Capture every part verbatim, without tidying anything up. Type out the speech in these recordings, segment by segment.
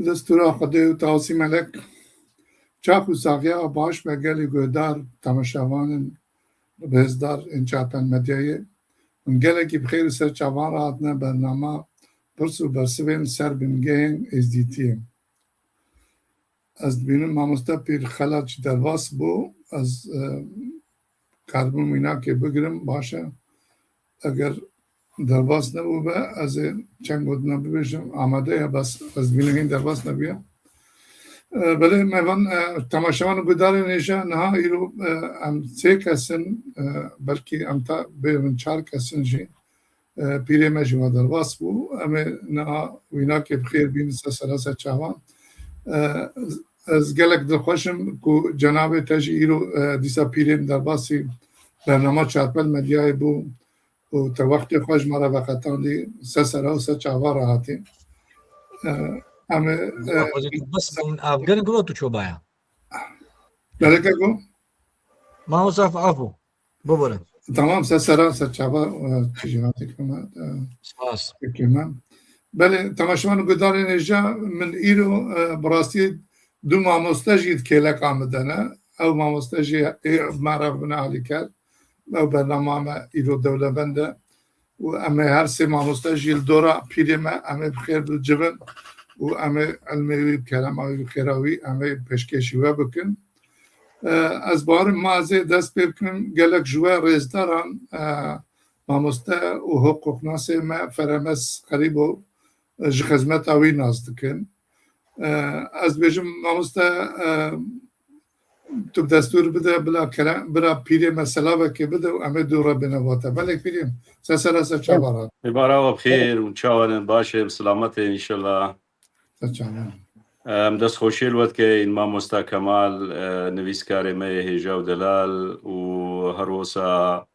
Destûra Xwedê û Tawsî Melek. Çax û saxiya baş be gelî guhdar, temaşevanên rêzdar ên Çarpel Medyayê. Hûn gelekî bi xêr û ser çavan re hatine bernama pirs û bersivên ser bingehên êzdîtiyê. Ez dibînim mamoste Pîr Xelat jî derbas bû. Ez, e, karibim wînakê bigirim, baş e. Eger derbas nebûbe, ez ê çend gotina bibêjim, amade ye, bes ez dibînim hîn derbas nebûye. E, belê me van, e, temaşevan û guhdarên hêja niha îro, e, em sê kes in, e, belkî em ta bêbin çar kes in jî. E, pîrê me jî wa derbas bû. Em ê niha wînakê bi xêr bînin ser sera ser çavan. E, ez gelek dilxweş im ku cenabê te jî îro, e, dîsa pîrê min derbasî bernama Çarpel Medyayê bû û te wextê xwe ji me re veqetandî, ser sera û ser çava re hatî. E, em ê, e, Xwezî tu bes bûn, avgerin ku tu çobaya. Belê keko? Mamoste, af, af bû. Bibore. Tamam, ser sera, ser çava, e, tijî hatî kime, e, Spas. Kime. Belê, temaşevan û guhdarên hêja, min îro, e, bi rastî du mamoste jî di kêleka min de ne. Ew mamoste jî, ê, me re bine alîker. Ew bernama me îro dewlemend e. Û em ê her sê mamoste jî li dora pîrê me, em ê bi xêr bicivin û em ê ilmê wî, kerema wî, xêra wî em ê pêşkêşî we bikin. E, ez bawerim ma ez ê dest pê bikim, gelek ji we rêzdaran, e, mamoste û hiqûqnasê me Feremez Xerîbo, e, ji xizmeta wî nas dikin. E, ez bêjim mamoste, e, tu bi destûr bide, bila kere-, bira pîrê me selavekê bide û em ê dû re bêne bo te. Belê pîrê, ser sera ser çava re. Êvara we bi xêr û çawan in, baş in, bi selamet in înşallah. Ser çava. Em destxweşiyê li we dikeyn, mamosta Kemal, e, nivîskarê me yê hêja û delal û her wisa,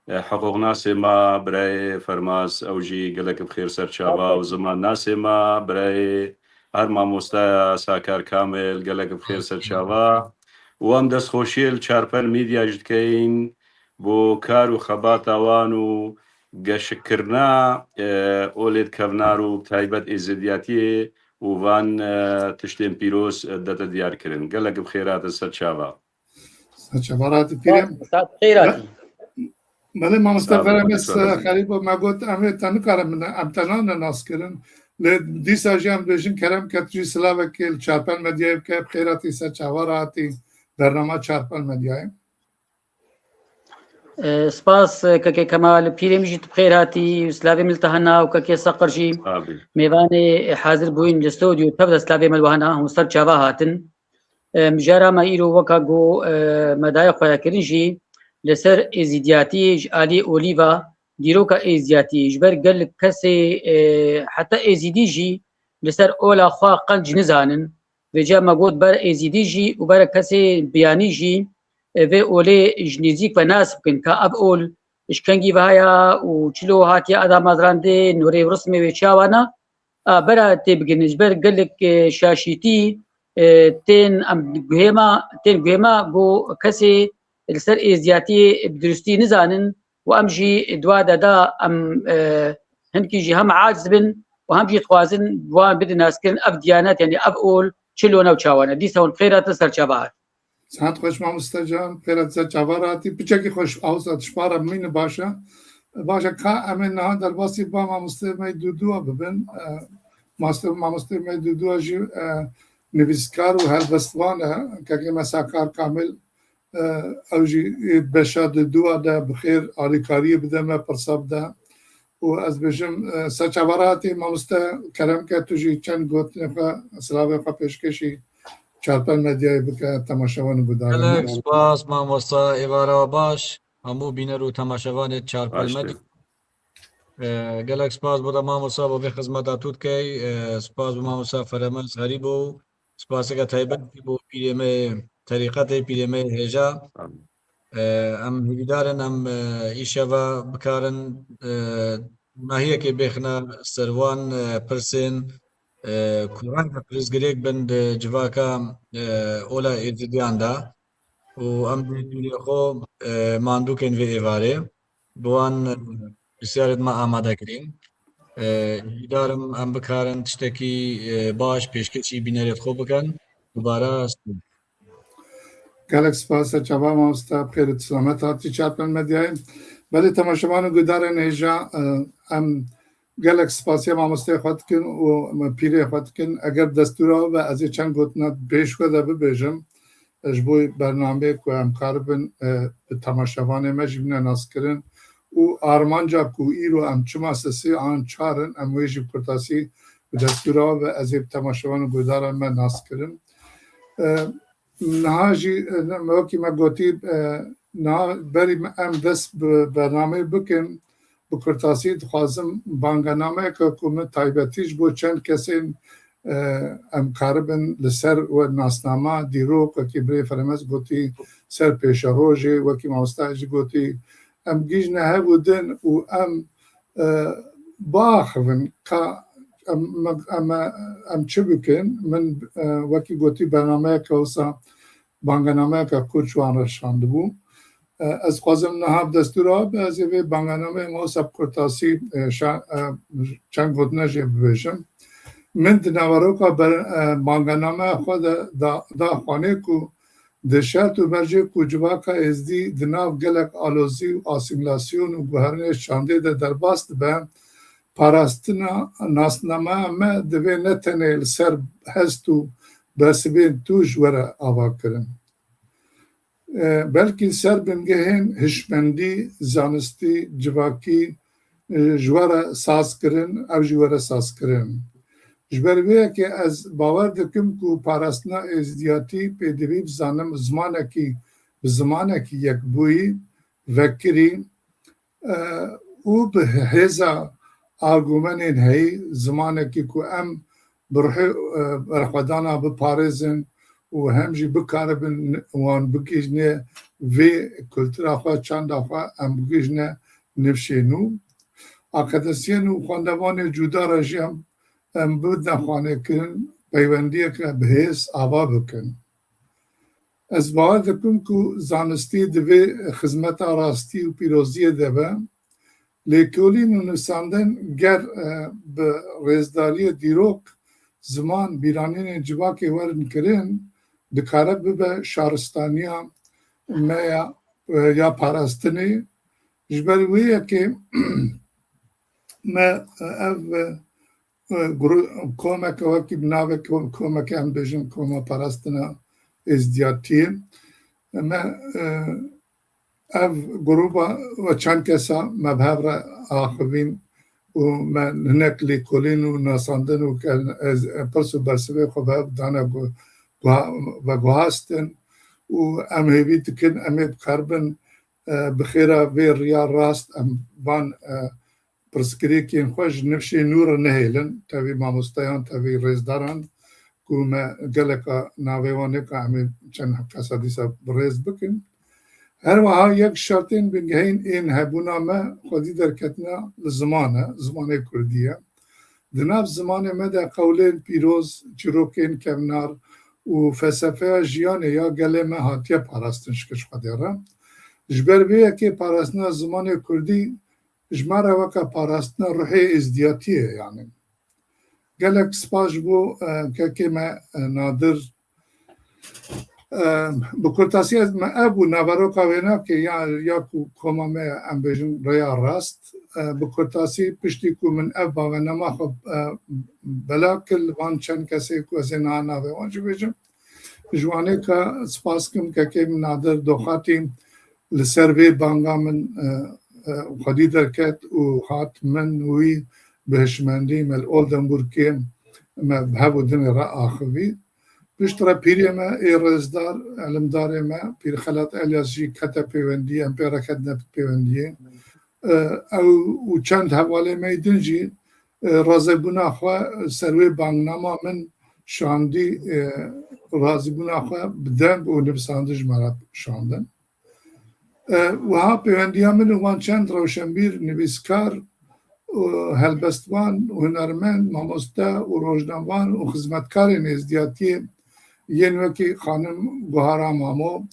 e, hiqûqnasê me, birayê Fermaz, ew jî gelek bi xêr ser çava û zimannasê me, birayê her mamostaya Sakar Kamil, gelek bi xêr ser çava. Û em destxweşiyê li Çarpel Media jî dikeyn bo kar û xebata wan û geşikirina, e, olê dikevnar û bi taybet êzidiyatiyê û van, e, tiştên pîroz, e, dete diyar kirin. Gelek bi xêr hatin ser çava. Ser çava re hatî pîrê. Saet, saet xêr hatî. Belê mamoste Feremez, e, Xerîbo, me got em ê te nikarin, em te nane nas kirin. Lê dîsa jî em dibêjin kerem ke tu jî silavekê li Çarpel Medyayê bike, bi xêr hatî, ser çava re hatî bernama Çarpel Medyayê. E, spas, e, kekê Kemal, pîrê min jî tu bi xêr hatî, silavê min li te hene û kekê Seqir jî mêvanê, e, hazir bûyîn li studyo, tev de silavê min li we hene, hûn ser çava hatin. E, mijara me îro weka ku, e, me daye xweyakirin jî li ser êzîdiyatiyê ji alî olî ve dîroka êzîdiyatiyê ji ber gelek kesê, e, heta êzîdî jî li ser ola xwe qenc nizanin. Vêca me got ber êzîdî jî û ber kesê biyanî jî, e, vê olê ji nêzîk ve nas bikin ka ev ol ji kengî ve haya û çilo hatiye adamazrandin û rê û rismê wê çawa ne. A, bera tê bigihînin ji ber gelek, e, şaşîtî, e, tên em guhê me, tên guhê me ku kesê li ser êzdiyatiyê bi dirustî nizanin û em jî dua de da em, e, hinkî jî hem aciz bin û hem jî dixwazin wan bidin naskirin ev diyanet, yanî ev ol çi lone û çawa ne. Dîsa hûn bi xêr hatin ser çava hat. Saet xweş mamoste can, xêra te çavar hatî. Piçekî xweş, awsa tişpara mîne baş e. Baş e, ka em ê niha derbasî ba mamosteyê me Dûdûa bibin. E, master, mamosteyê me Dûdûa jî, e, nivîskar û helbestvan e. Kekê me Sakar Kamil, e, ew jî, e, beşa Dûdûa de bi xêr alîkariyê bide me, pirsa bide. Û ez bêjim, e, ser çava re hatî, mamoste, kerem ke tu jî çend gotinê xwe, silavê xwe pêşkêşî Çarpel Medyayê bike, temaşevan û guhdarên me. Gelek spas mamosta, êvara we baş, hemû bîner û temaşevanê Çarpel Medya. E, gelek spas bo te mamosta bo vê xizmeta tu dikey. E, spas bo mamosta Feremez Xerîbo. Spaseke taybet bo pîrê me yê terîqetê, pîrê me yê hêja. E, em hîvîdar in em, e, îşeva bikarin, e, nahiyekê bêxine ser wan, e, pirsên, e, ku reng pirsgirêk bin di civaka, e, ola Êzidiyan de û em dê dûnê xwe, e, mandûkên vê êvarê bi wan, e, pisyarê me amade kirîn. E, Hîvîdar im em bikarin tiştekî, e, baş pêşkêşî bînerê xwe bikin. Dubare spor. Gelek spas e çava mamoste, bi xêr û selamet hatî Çarpel Medyayê. Belê temaşevan û guhdarên hêja, e, em gelek spasiya mamosteyê xwe dikin û pîrê xwe dikin. Eger destûra we ez ê çend gotina pêş we de bibêjim, e, ji bo bernameyê ku em karibin, e, bi temaşevanê me jî bine naskirin û armanca ku îro em çima sisê an çar in, em wê jî bi kurtasî bi destûra we ez ê bi temaşevan û guhdaran me naskirin. E, Niha jî, e, wekî me gotî, e, niha berî me em dest bi bernameyê bikin, bi kurtasî dixwazim bangenameyeke ku min taybetî ji bo çend kesên, e, em karibin li ser we nasnama, dîrok, wekî birê Firemez gotî ser pêşerojê, wekî mamosta jî gotî, em gihîjne hev û din û em, e, biaxivin ka em, em, em, em çi bikin? Min, e, wekî gotî bernameyeke wisa bangenameyeke ku ji wan re şandibû. E, ez dixwazim niha bi destûra be, ez ê vê bangenameyê me wisa bi kurtasî, e, şa-, e, çend gotina jê bibêjim. Min di naveroka ber-, e, bangenameya xwe de da, da xwanê ku di şert û mercê ku civaka êzdî di nav gelek alozî û asîmîlasyon û guherînê şandê de derbas dibe, parastina nasnameya me divê ne tenê li ser hest û bersivên tûj were avakirin. E, belkî li ser bingehên hişmendî, zanistî, civakî, e, ji we re saz kirin, ew jî were sazkirin. Ji ber vê yekê ez bawer dikim ku parastina êzdiyatî pêdivî bi zanim-, zimanekî, bi zimanekî yekbûyî, vekirî, e, û bi hêza argumenên heyî, zimanekî ku em bi ruhê, e, berxwedana biparêzin û hem jî bikaribin wan bigihîjne vê kultura xwe, çanda xwe, em bigihîjne nifşê nû. Akademîsyen û xwendevanê cuda re jî em, em bidine xwanêkirin, peywendiyeke bi hêz ava bikin. Ez bawer dikim ku zanistî divê xizmeta rastî û pîroziyê de be. Lêkolîn û nivîsandin ger, e, bi rêzdariyê dîrok, ziman, bîranînên civakê werin kirin, dikare bibe şaristaniya me ya, e, ya parastinê. Ji ber wê yekê me, e, ev, e, e, gru-, komeke wekî bi navê ko-, komeke em bêjin Koma Parastina Êzdiyatiyê. Me, e, ev grûba we çend kesa me bi hev re axivîn û me hinek lêkolîn û nasandin û ke-, ez, pirs û bersivê xwe bi hev dane gu-, guha-, veguhastin û em hêvî dikin em ê bikaribin, e, bi xêra vê riya rast em van, e, pirsgirêkên xwe ji nifşê nû re nehêlin, tevî mamosteyan, tevî rêzdaran ku me geleka navê wan nêka em ê çend kesa dîsa bi rêz bikin. Her wiha yek ji şertên bingehîn ên hebûna me xwedî derketina li ziman e, zimanê kurdî ye. Di nav zimanê me de qewlên pîroz, çîrokên kevnar û felsefeya jiyanê ya gelê me hatiye parastin ji kişt Xwedê re. Ji ber vê yekê parastina zimanê kurdî ji me re weke parastina ruhê êzdiyatiyê ye, yanî. Gelek spas ji bo, e, kekê me, e, Nadir. E, bi kurtasî ez me ev bû naveroka wênakê ya, ya ku koma me ye, em bêjin rêya rast. E, bi kurtasî piştî ku min ev bavênama xwe, e, bela kir li van çend kesê ku ez ê niha navê wan jî bêjim. Ji wanê ka spas kim kekê min Nadir Doxatî li ser vê banga min, e, e, xwedî derket û hat min wî bi hişmendî me li Oldenburgê me bi hev û dinê re axivî. Piştre pîrê me ê rêzdar, elimdarê me, Pîr Xelat Elyas jî kete pêwendî, em pê re ketine pêwendiyê. E, ew û çend hevalê me yê din jî, e, razîbûna xwe ser wê bangnama min şandî, e, razîbûna xwe bi deng û nivîsandin ji me re şandin. E, wiha pêwendiya min û van çend rewşenbîr, nivîskar, û helbestvan, hunermend, mamoste û rojnamevan û xizmetkarên êzdiyatiyê yên wekî xanim Guhara Mamo,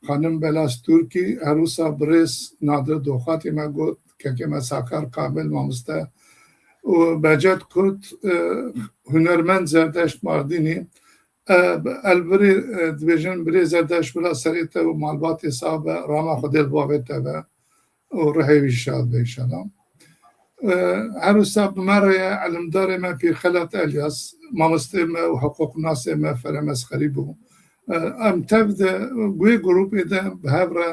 xanim Belas Turkî, her wisa birêz Nadir Doxatî me got, kekê me Sakar Kamil, mamoste, û Behcet Kurt, e, hunermend Zerdeşt Mardînî, e, elvirê, e, dibêjin birê Zerdeşt bila serê te û malbatê sax be, rama Xwedê li bavê te be û rihê wî şad be înşallah. E, her wisa bi me re ye elimdarê me Pîr Xelat Elyas, mamostê me û hiqûqnasê me Feremez Xerîb bû. E, em tev de wê grûpê de bi hev re,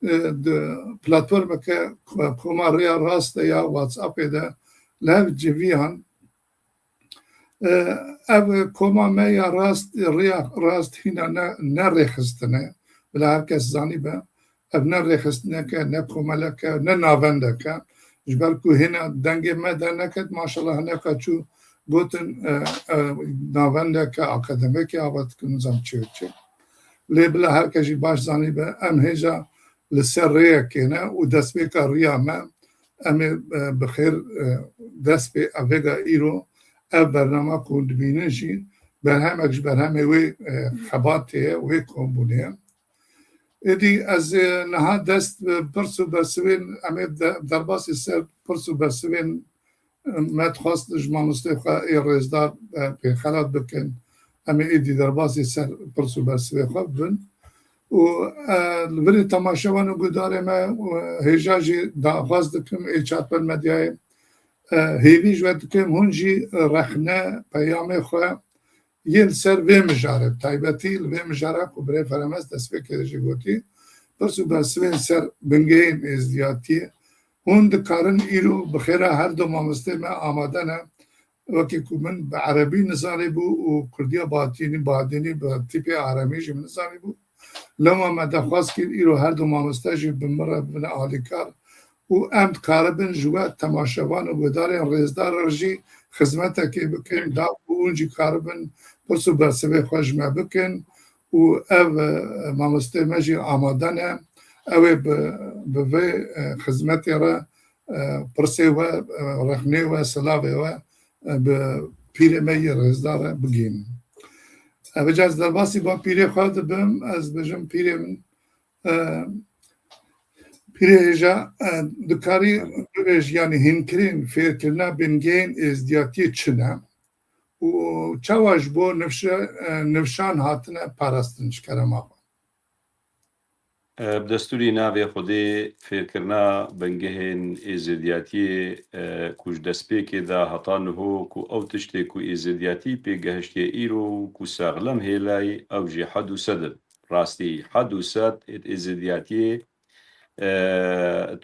e, di platformeke ko-, koma Rêya Rast de ya WhatsAppê de li hev civiyan. E, ev koma me ya rast, Rêya Rast hîna ne, ne rêxistine. Bila her kes zanîbe, ev ne rêxistineke, ne komeleke, ne navendeke. Ji ber ku hîna dengê me derneket, maşallah hineka çû gotin, e, e, navendeke, akademikê ava dikin, nizam çi û çi. Lê bila her kes jî baş zanîbe, em hêja li ser rêyekê ne û destpêka riya me, em ê, e, bi xêr, e, dest pê ev vêga îro ev bernama ku hûn dibînin jî berhemek ji berhemê wê, e, xebatê ye, wê kombûnê ye. Êdî ez, e, niha dest bi pirs û bersivên, em ê de-, derbasî ser pirs û bersivên, e, me dixwest ji mamostê xwe ê rêzdar, e, Pîr Xelat bikin. Em ê êdî derbasî ser pirs û bersivê xwe bibin. Û, e, li virê temaşevan û guhdarê me, e, hêja jî daxwaz dikim ê Çarpel Medyayê, e, hêvî ji we dikim hûn jî rexne peyamê xwe yên li ser vê mijarê, taybetî li vê mijara ku birê Feremez destpêkê de jî gotî, pirs û bersivên ser bingehên êzdiyatiyê, hûn dikarin îro bi xêra her du mamostê me amade ne, wekî ku min bi erebî nizanîbû û kurdiya Batînî, Badînî bi tîpê aremî jî min nizanîbû. Lewma me dexwaz kir, îro her du mamoste jî bi min re bibine alîkar û em dikaribin ji we temaşevan û guhdarên rêzdar re jî xizmetekê bikin, da ku hûn jî karibin pirs û bersivê xwe ji me bikin û ev, e, mamosteyê me jî amade ne. Ew ê bi, bi vê, e, xizmetê re, e, pirsê we, e, rexnê we, silavê we, e, bi pîrê me yê rêzdar re bigihînin. E, vêca ez derbasî ba pîrê xwe dibim, ez bêjim pîrê min, e, pîrê hêja, e, dikarî bibêjî, yanî hînkirin, fêrkirina bingehên êzdiyatiyê çi ne û çawa ji bo nifşe-, e, nifşan hatine parastin ji kerema xwe? E, bi destûrî navê Xwedê, fêrkirina bingehên êzidiyatiyê, e, ku ji destpêkê de heta niho ku ew tiştê ku êzidiyatî pê gehiştiye îro û ku saxlem hêlayî, ew jî hed û sed in. Rastî, hed û sed êd êzidiyatiyê, e,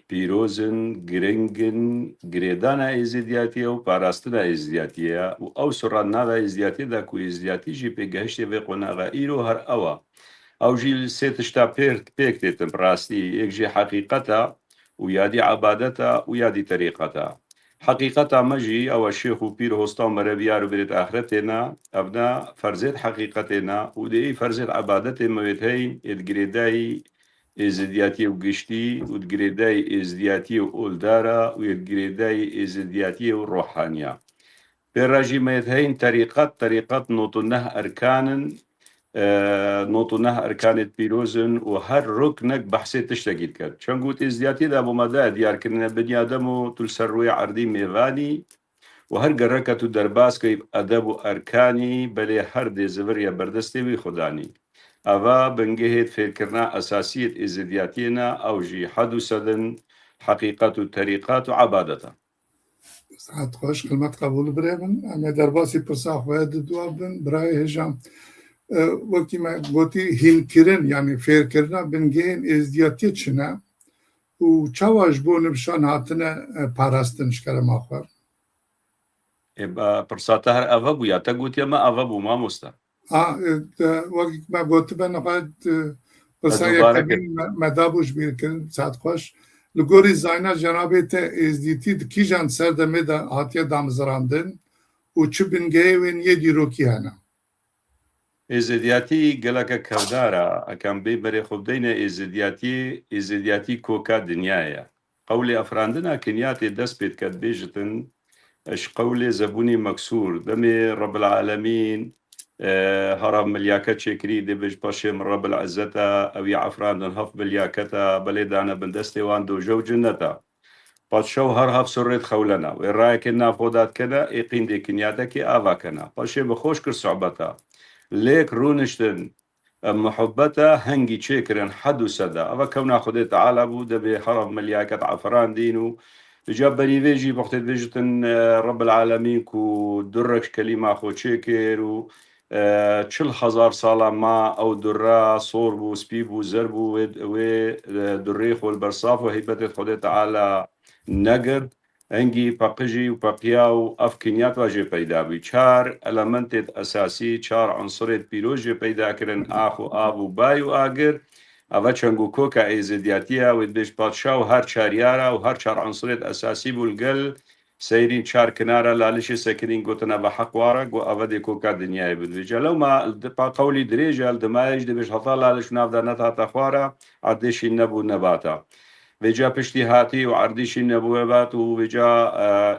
pîroz in, giring in, girêdana êzidiyatiyê û parastina êzidiyatiyê ye û ew sura nava êzidiyatiyê de ku êzidiyatî jî pê gehiştê vê qonaxa îro her ew e. Ew jî li sê tişta pêr, pêk têtin bi rastî. Yek jî heqîqet e û ya dî ebadet e û ya dî terîqet e. Heqîqeta me jî ew e, şêx û pîr, hosta û mereviyar û birêd axretê ne, ev ne ferzêd heqîqetê ne û di ê ferzêd ebadetê me wêd heyn êd girêdayî êzidiyatiyê û giştî û di girêdayî êzidiyatiyê û oldara û êd girêdayî êzidiyatiyê û rohaniya. Pê re jî me yê heyn terîqet, terîqet nod û neh erkan in, e, nod û neh erkanê pîroz in û her ruknek behsê tiştekî diket. Çend got êzdiyatî de bo me de diyar kirine, binî Adem û tu li ser rûyê erdî mêvan î û her gereke tu derbas key edeb û erkan î, belê her dê zivir ye berdestê wî xudanî. Eva bingehêd fêrkirina esasiyêd êzidiyatiyê ne, ew jî hed û sed in, heqîqet û terîqet û ebadet e. Saet xweş, xilmet qebûl birê min. Em ê derbasî pirsa xwe di dua bin. Birayê hêja, e, wekî me gotî, hînkirin, yanî fêrkirina bingehên êzdiyatiyê çi ne û çawa ji bo nifşan hatine, e, parastin ji kerema xwe? Ê, ba, pirsa te her eve bû ya te gotiye me eve bû, mamoste. A, e, te, wekî me gotibe, nixwe, e, pirsayek tevî me, me dabû ji bîr kirin, saet xweş. Li gorî zayna cenabê te, êzdîtî di kîjan serdemê de hatiye damezrandin û çi bingehê wên yê dîrokî hene? Êzidiyatî geleke kevdar e. Ekem bê berê xwe bideyne êzidiyatî, êzidiyatî koka dinyayê ye. Qewlê efrandina kinyatê dest pê dike, dibêjitin, ji qewlê zebûnê meksûr, demê Rebbil Alemîn, e, hara milyake çêkirî, dê bêj paşê min Rebbil Izzet e, ew ya efrandin heft milyaketa, belê dane bin destê wan doje û cinnet e. Pat şew her heft surrê dixewlena. Wê rayekê nav xwe da dikene, ê qîndê kinyatekê ava kena. Paşê bi xweş kir sohbeta. Lêk rûniştin, e, muhibbeta hengî çêkirin hed û seda. Eva kewna Xwedê Teala bû, debê herf melyaket efirandîn û vêca berî vê jî wextê dibêjitin, e, Rebbil Alemîn ku durek ji kelîma xwe çêkir û, e, çil hezar sala ma ew dure sor bû, spî bû, zer bû, wê, wê, e, durê xwe li ber saf û heybetê Xwedê Teala negirt. Hengî peqijî û peqiya û ev kinyat ve jê peyda bû. Çar elementêt esasî, çar unsurêt pîroz jê peyda kirin, ax û av û bay û agir. Eve çeng û koka êzidiyatî ye, wê dibêjt padşa û her çar yara û her çar unsurêt esasî bû li gel seyrîn çar kinara lalişê sekinîn gotin eve heq ware, got eve dê koka dinyayê bin. Vêca lewma li dipa qewlî dirêj e, li dimayê jî dibêjt heta laliş nav de nedihate xwara, erdê şîn nebû nebata. Vêca piştî hatî û erdî şîn nebû nebat û vêca,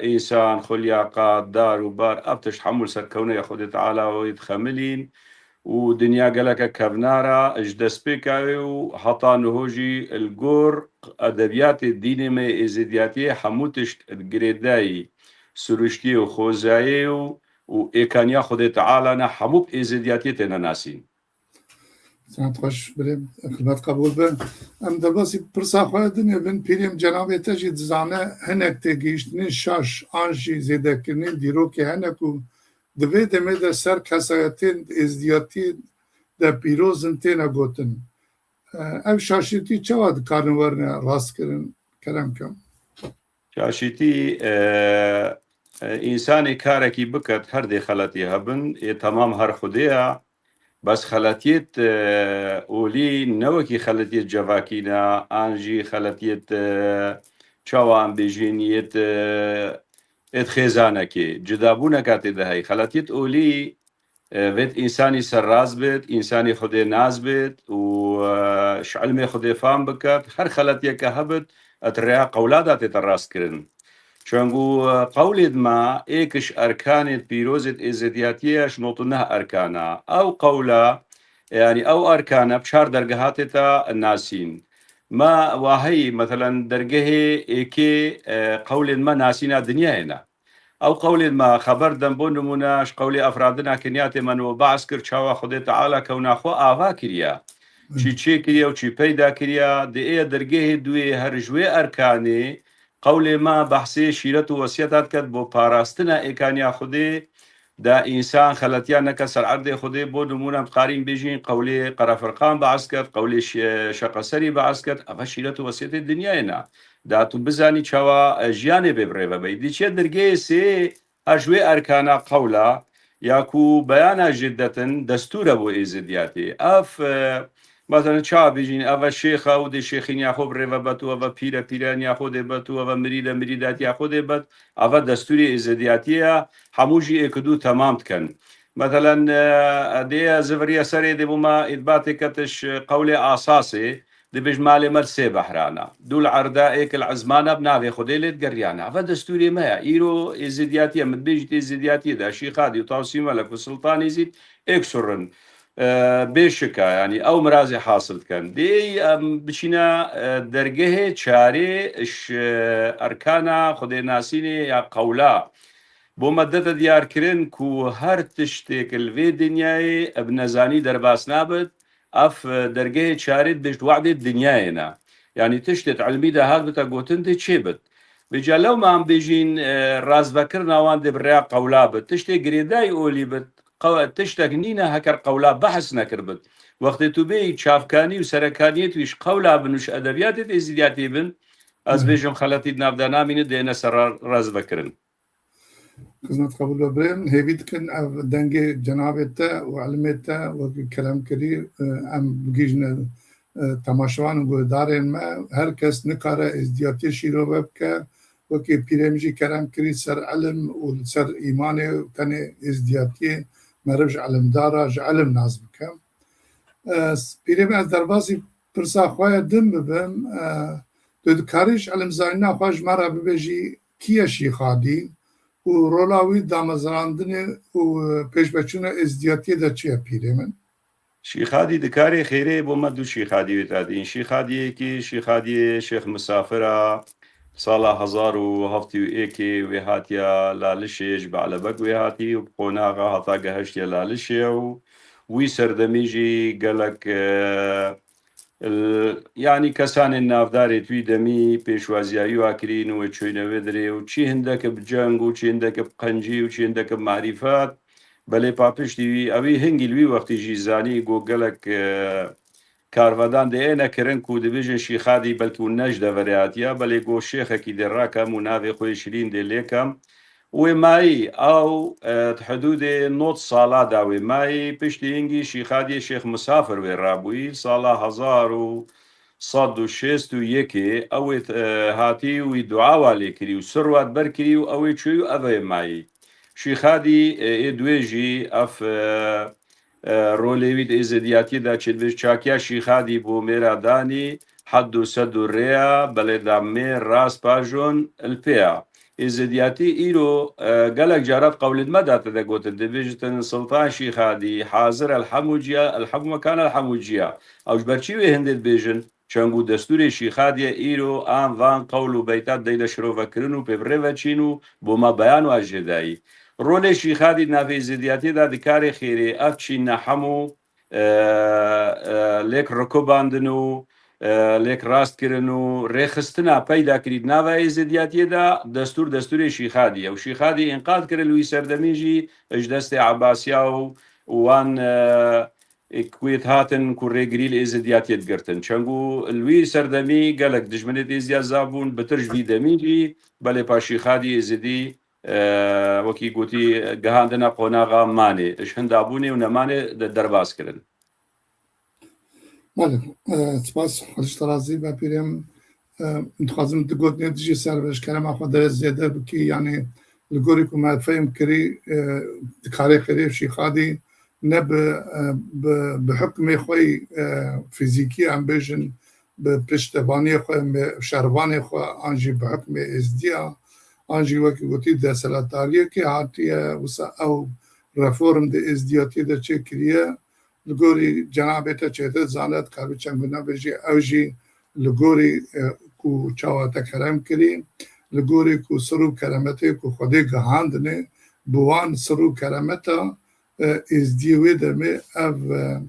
e, însan, xulya, qad, dar û bar, ev tişt hemû li ser kewneya Xwedê Teala wê dixemilîn û dinya geleke kevnar e. Ji destpêka wê û heta niho jî li gor edebiyatê dînê me yê êzidiyatiyê hemû tişt girêdayî, siruştiyê û xwezayê û, û êkaniya Xwedê Teala ne, hemû bi êzidiyatiyê têne nasîn. Saet xweş birêm, xizmet qebûl be. Em derbasî pirsa xwe din ê bin, pîrê min cenabê te jî dizane hinek têgihiştinên şaş an jî zêdekirinên dîrokê hene ku di vê demê de ser kesayetên êzdiyatî de pîroz in têne gotin. Ev şaşîtî çawa dikarin werine rastkirin? Kerem kim. Şaşîtî, e, e, însanê karekî biket, her dê xeletî hebin, ê temam her Xwedê ye. Bes xeletiyêt, e, olî ne wekî xeletiyêt cevakî ne, an jî xeletiyêt, e, çawa em bêjin, yêt, e, êt xêzanekê, cidabûneka tê de heyî. Xeletiyêt olî, e, vêt însanî serrast bêt, însanî Xwedê nas bêt û, e, ji ilmê Xwedê fam biket, her xeletiyeke hebit, et rêya qewla de tête rastkirin. Çengû, e, qewlêd me, êk ji erkanêd pîrozêd êzediyatiyê ye, ji nod û neh erkan e. Ew qewla, yanî ew erkan e, bi çar dergeha tête nasîn. Me waheyî, meselen, dergehê êkê, e, qewlên me nasîna dinyayê ne. Ew qewlên me xeber den, bo nimûne, ji qewlê efradina kinyatê me niho behs kir, çawa Xwedê Teala kewna xwe ava kiriye. Çi çê kiriye û çi peyda kiriye, di ê dergehê duyê her ji wê erkanê qewlê me behsê şîret û wesiyeta diket bo parastina êkaniya Xwedê, da însan xeletiya neke ser erdê Xwedê, bo nimûne em dikarîn bêjîn, qewlê Qerefirqan behs ket, qewlê Şe-, Şeqeserî behs ket, eve şîret û wesiyetê dinyayê ne. Da tu bizanî çawa, e, jiyanê bê bi rê ve bey. Di çiye dergehê sê, her ji wê erkana qewla, ya ku beyana jiddetin, destûr e bo êzidiyatê. Ev, e, meselen, çawa bêjîn, ev e şêx e û dê şêxîniya xwe bi rê ve bet û ev e pîr e, pîraniya xwe dê bet û ev e mirîd e, mirîdatiya xwe dê bet. Ev e destûrê êzidiyatiyê ye, hemû jî êk û du temam dikin. Meselen, e, dê ez viriye serê dê bo me îtbatê ketiş qewlê Asasê, dibêj malê me li sê behran e. Du li erda êk li ezman e, bi navê Xwedê lê digeriyane. Eve destûrê me ye. Îro êzidiyatiyê, min dibêjît êzidiyatiyê de, Şîxadî û Tawsî Melek û Siltanî Zîd êk surrin. E, bê şika, yanî ew mirazê hasil dikin. Dê em biçîne, e, dergehê çarê ji erkana xwedênasînê ya qewla. Bo me dete diyarkirin ku her tiştêk li vê dinyayê bi nezanî derbas nabit, ev dergehê çarê dibêjt we'dê dinyayê ne. Yanî tiştêt ilmî de hat bite gotin dê çê bit. Vêca lewma em bêjîn, e, razvekirina wan dê bi rêya qewla bit. Tiştê girêdayî olî bit, qew-, tiştek nîne heker qewla behs nekir bit. Wextê tu bêyî çavkanî û serekaniyêt wî ji qewla bin û ji edebiyatê êzidiyatê bin, ez bêjim xeletî di nav de namîne, dê ne ser ra-, razvekirin. Xizmet qebûl be birêm. Hêvî dikin ev dengê cenabê te û ilmê te wekî kerem kirî, e, em bigihîjine, e, temaşevan û guhdarên me. Her kes nikare êzdiyatiyê şîrove bike. Wekî pîrê min jî kerem kirî ser ilim û li ser îmanê û tenê êzdiyatiyê meriv ji ilimdar e, ji ilim nas bike. E, pîrê min, ez derbasî pirsa xwe ye din bibim. E, tu dikarî ji ilimzanîna xwe ji me re bibêjî, kî ye Şîxadî û rola wî damezrandinê û pêşveçûna êzdiyatiyê de çi ye pîrê min? Şîxadî dikarê xêrê bo me du Şîxadî wê dadîn. Şîxadiyekî, Şîxadiyê Şêx Misafir a, Sala hezar û heft û êkê wê hatiye Lalişê, ji Be'lebek wê hatî û bi qonaxa heta gehiştiye Lalişê û wî serdemî jî gelek, e, il-, yanî kesanên navdarê wî demî pêşwaziya wî wa kirîn û wê çûyne wê dirê û çi hindeke bi ceng û çi hindeke bi qencî û çi hindeke bi marîfet. Belê papiştî wî, ewî hingî li wî wextî jî zanî ku gelek, e, karvedan dê êne kirin ku dibêjin Şîxadî belkî hûn ne ji deverê hatiye, belê got şêxekî dê rakem û navê xwe yê şirîn dê lê kem. Wê mayî, ew, e, di hidûdê nod sala da wê mayî, piştî hingî Şîxadiyê Şêx Misafir wê rabûyî, sala hezar û sed û şêst û yekê, ew ê, e, hatî wî dua wa lê kirî û sir wa di ber kirî û ew ê çûyî û ev ê mayî. Şîxadî, e, ê duwê jî ev, e, e, rolê wî di êzidiyatiyê de çêdibêj çakiya Şîxadî bo mêra danî, hed û sed û rêya, belê da mêr rast pajon il pê ya. Êzidiyatî îro, e, gelek carat qewlê di me de tede gotin, dibêjitin Sultan Şîxadî, hazir el hemû ciya, el hemû mekan el hemû ciya. Ew ji ber çi wê hindê dibêjin? Çend ku destûrê Şîxadiyê îro an van qewl û beyta deyne şirovekirin û pê bi rê ve çîn û bo me beyan wa jê dayî. Rolê Şîxadî di navê êzidiyatiyê de di karê xêrê ev çînne hemû, e, e, lêk rikubandin û, e, lêk rast kirin û rêxistina peyda kirî di nava êzidiyatiyê de destûr destûrê Şîxadî ye û Şîxadî înqad kirin li wî serdemî jî ji destê Ebasiya û wan, e, ê ku yê hatin ku rêgirî li êzidiyatiyê digirtin. Çend ku li wî serdemî gelek dijminê êzidiya zav bûn, bitir ji vî demî jî belê pa Şîxadî êzidî, e, wekî gotî, gihandine qonaxa manê, ji hinda bûnê û nemanê de derbas kirin. Belê, e, spas, xwedî ji te razî be pîrê min. E, dixwazim tu gotinê dijî ser vê ji kerema xwe derê zêde bikî, yanî li gorî ku me fehm kirî, e, dikarê xêrê Şîxadî ne bi, e, bi, bi hukmê xwe yî, e, fîzîkî em bêjin, bi piştevaniyê xwe, bi şervanê xwe, an jî bi hukmê êzdiya, an jî wekî gotî desthilatdariyekê hatiye, wisa ew reform di êzdiyatiyê de çêkiriye. Li gorî cenabê te çêtir zane, dikare çend guna bêjî, ew jî li gorî, e, ku çawa te kerem kirî, li gorî ku sir û keremetê ku Xwedê gihandinê, bi wan sir û keremeta, e, êzdiyê wê demê ev, e,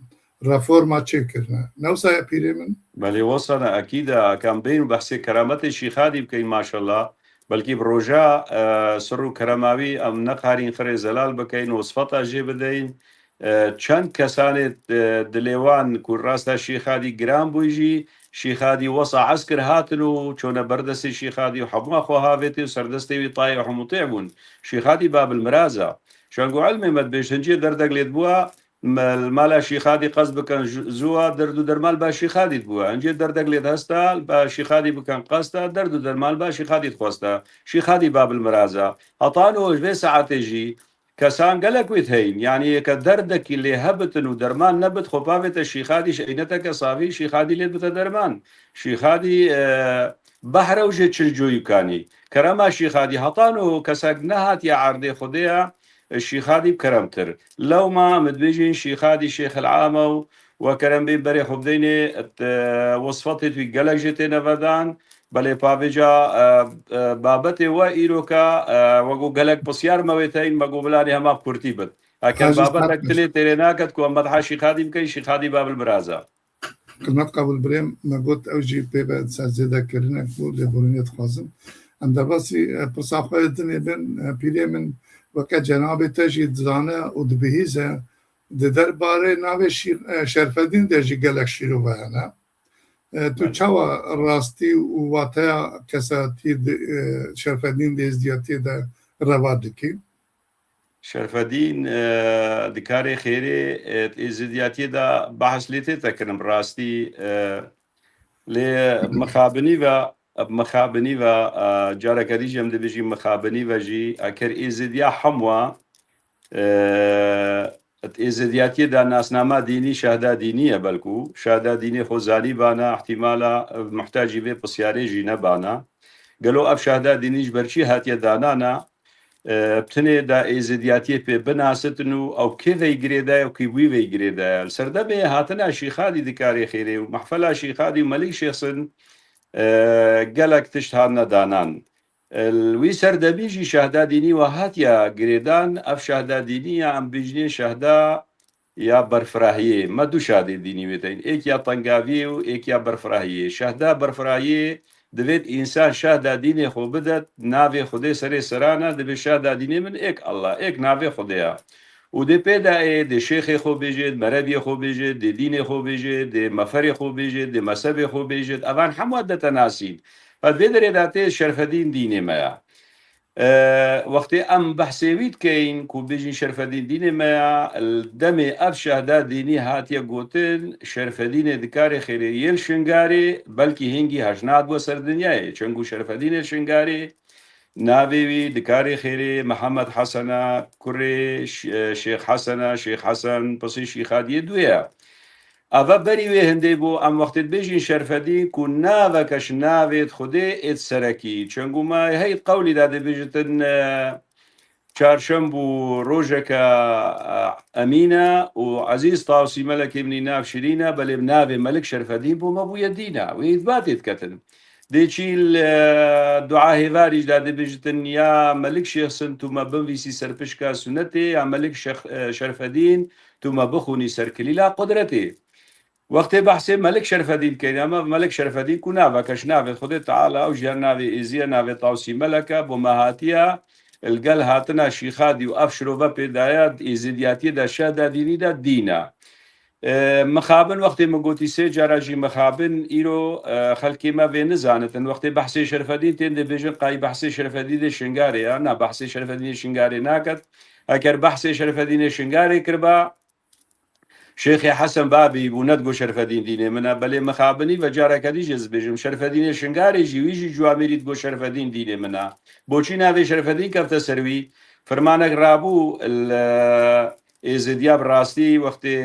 reforma çêkirine. Ne wisa ye pîrê min? Belê wisa ne, ekîd e, ka em bên û behsê kerametê Şîxadî bikeyn maşallah. Belkî bi roja, e, sir û kerema wî em nekarîn xirê zelal bikeyn û sifeta jê bideyn. E, çend kesanê, e, dilê wan ku rasta Şîxadî giran bûy jî, Şîxadî wesa eskir hatin û çûne ber destê Şîxadî û hemû xwe havêtê û serdestê wî tayê û hemûtê bûn. Şîxadî Babil Miraz e. Çend ku ilmê me dibêjin cê derdek lê dibûa, me-, li mala Şîxadî qest bikin ju-, zû a, derd û derman li ba Şîxadî dibûa. Hincê derdek lê dihesta, li ba Şîxadî bikin qesta, derd û derman li ba Şîxadî dixwesta. Şîxadî Babil Miraz e. Heta niho ji vê saetê jî kesan gelek wê heyîn. Yanî yeke derdekî lê hebitin û derman nebit, xwe pavête Şîxadî ji eyneteke safî, Şîxadî lê dibite derman. Şîxadî, e, behre û jê çil coyûkanî. Kerema Şîxadî heta niho kesek nehatiye erdê Xwedê ye, Şîxadî bi keremtir. Lewma em dibêjin Şîxadî Şêxil Ame û we kerem bê berê xwe bideynê, et, e, wesfetê wî gelek jê têne vedan. Belê pavêca, e, e, babetê we îroka, e, we got gelek pisyar me wê teyn, me got bila nê hema bi kurtî bit. Eker babetek tilê têrê naket ku em medha Şîxadî bikeyn, Şîxadî Babil Miraz e. Xizmet qebûl birêm, me got ew jî pê ve ser zêdekirinek bû, lêborînê dixwazim. Em derbasî, e, pirsa xwe yê dinê bin, e, pîrê min weke cenabê te jî dizane û dibihîze, di derbarê navê Şî-, e, Şerfedîn de jî gelek şîrove hene. E, tu çawa rastî û wateya kesatî di, e, Şerfedîn di êzdiyatiyê de reva dikî? Şerfedîn, e, di karê xêrê, e, êzidiyatiyê de behs lê tête kirin bi rastî, e, lê mixabinî ve, bi mixabinî ve, e, careke dî jî em dibêjî mixabinî ve jî, eker êzidiya hemwa, e, êzidiyatiyê de nasnama dînî şehda dînî ye belkû. Şehda dînî xwe zanî bana, ihtimala, e, muhtacî vê pisyarê jî nebana. Gelo ev şehda dînî ji ber çi hatiye danana? E, bi tinê da êzidiyatiyê pê binasitin û ew kê vey girêdaye û kî wî vey girêdaye. Li serdemê hatina Şîxadî di karê xêrê û mehfela Şîxadî û Melik Şêxsin, E, gelek tişt hatine danan. E, li wî serdemî jî şehda dînî we hatiye girêdan. Ev şehda dînî ya em bêjinê şehda ya berfirahiyê. Me du şehdê dînî wê tên. Êk ya tengaviyê û êk ya berfirahiyê. Şehda berfirahiyê divêt însan şehda dînê xwe bidet, navê Xwedê serê seran e, dibê şehda dînê min êk Allah, êk navê Xwedê ye. Û dê pê de ê, dê şêxê xwe bêjê, dê merebiyê xwe bêjê, dê dînê xwe bêjê, dê meferê xwe bêjê, dê mezhebê xwe bêjê, evan hemû dete nasîn. Pes vê derê de tê Şerfedîn dînê me ya. E, wextê em behsê wî dikeyin ku bêjin Şerfedîn dînê me ya, li demê ev şehda dînî hatiye gotin, Şerfedînê dikarê xêrê yê li Şingarê, belkî hingî hejna dibe ser dinyayê. Çenku Şerfedînê Şingarê, navê wî dikarê xêrê Mihemed Hesena, kurê Ş-, e, Şêx Hesena, Şêx Hesen, pisê Şîxadiyê duyê ye. Ava berî wê hindê bû, em wextê dibêjin Şerfedîn, ku naveke ji navê Xwedê êt serekî. Çengu me hey qewlî de dibêjitin, e, çarşemb û rojeke, e, emîn e û Ezîz Tawsî Melekê min î nav şirîn e, belê navê Melik Şerfedîn bo me bûye dîn e. Wê îtbatê diketin. Dê çî li, e, dua hêvarî jî de dibêjitin, ya Melik Şêx Sin, tu me binvîsî ser pişka sunetê, ya Melik Şex-, e, Şerfedîn, tu me bixûnî ser kilîla qudretê. Wextê behsê Melik Şerfedîn dikeyn, em ev Melik Şerfedîn ku naveke ji navê Xwedê Teala û ji her navê êziye navê Tawsî Melek e, bo me hatiye, li gel hatina Şîxadî û ev şirove pê daye, êzidiyatiyê de şehda dînî de dîn e. E, mixabin, wextê min gotî sê cara jî mixabin, îro, e, xelkê me vê nizanitin. Wextê behsê Şerfedîn tên dibêjin, qayî behsê Şerfedînê Şingarê ya. Na, behsê Şerfedînê Şingarê naket. Eger behsê Şerfedînê Şingarê kiriba, Şêxê Hesen babî bû, nedigo Şerfedîn dînê min e. Belê mixabinî ve careke dî jê ez dibêjim, Şerfedînê Şingarê jî, wî jî Cuamêrî digo Şerfedîn dînê min e. Boçî navê Şerfedîn kefte ser wî? Firmanek rabû li Êzidiya bi rastî wextê,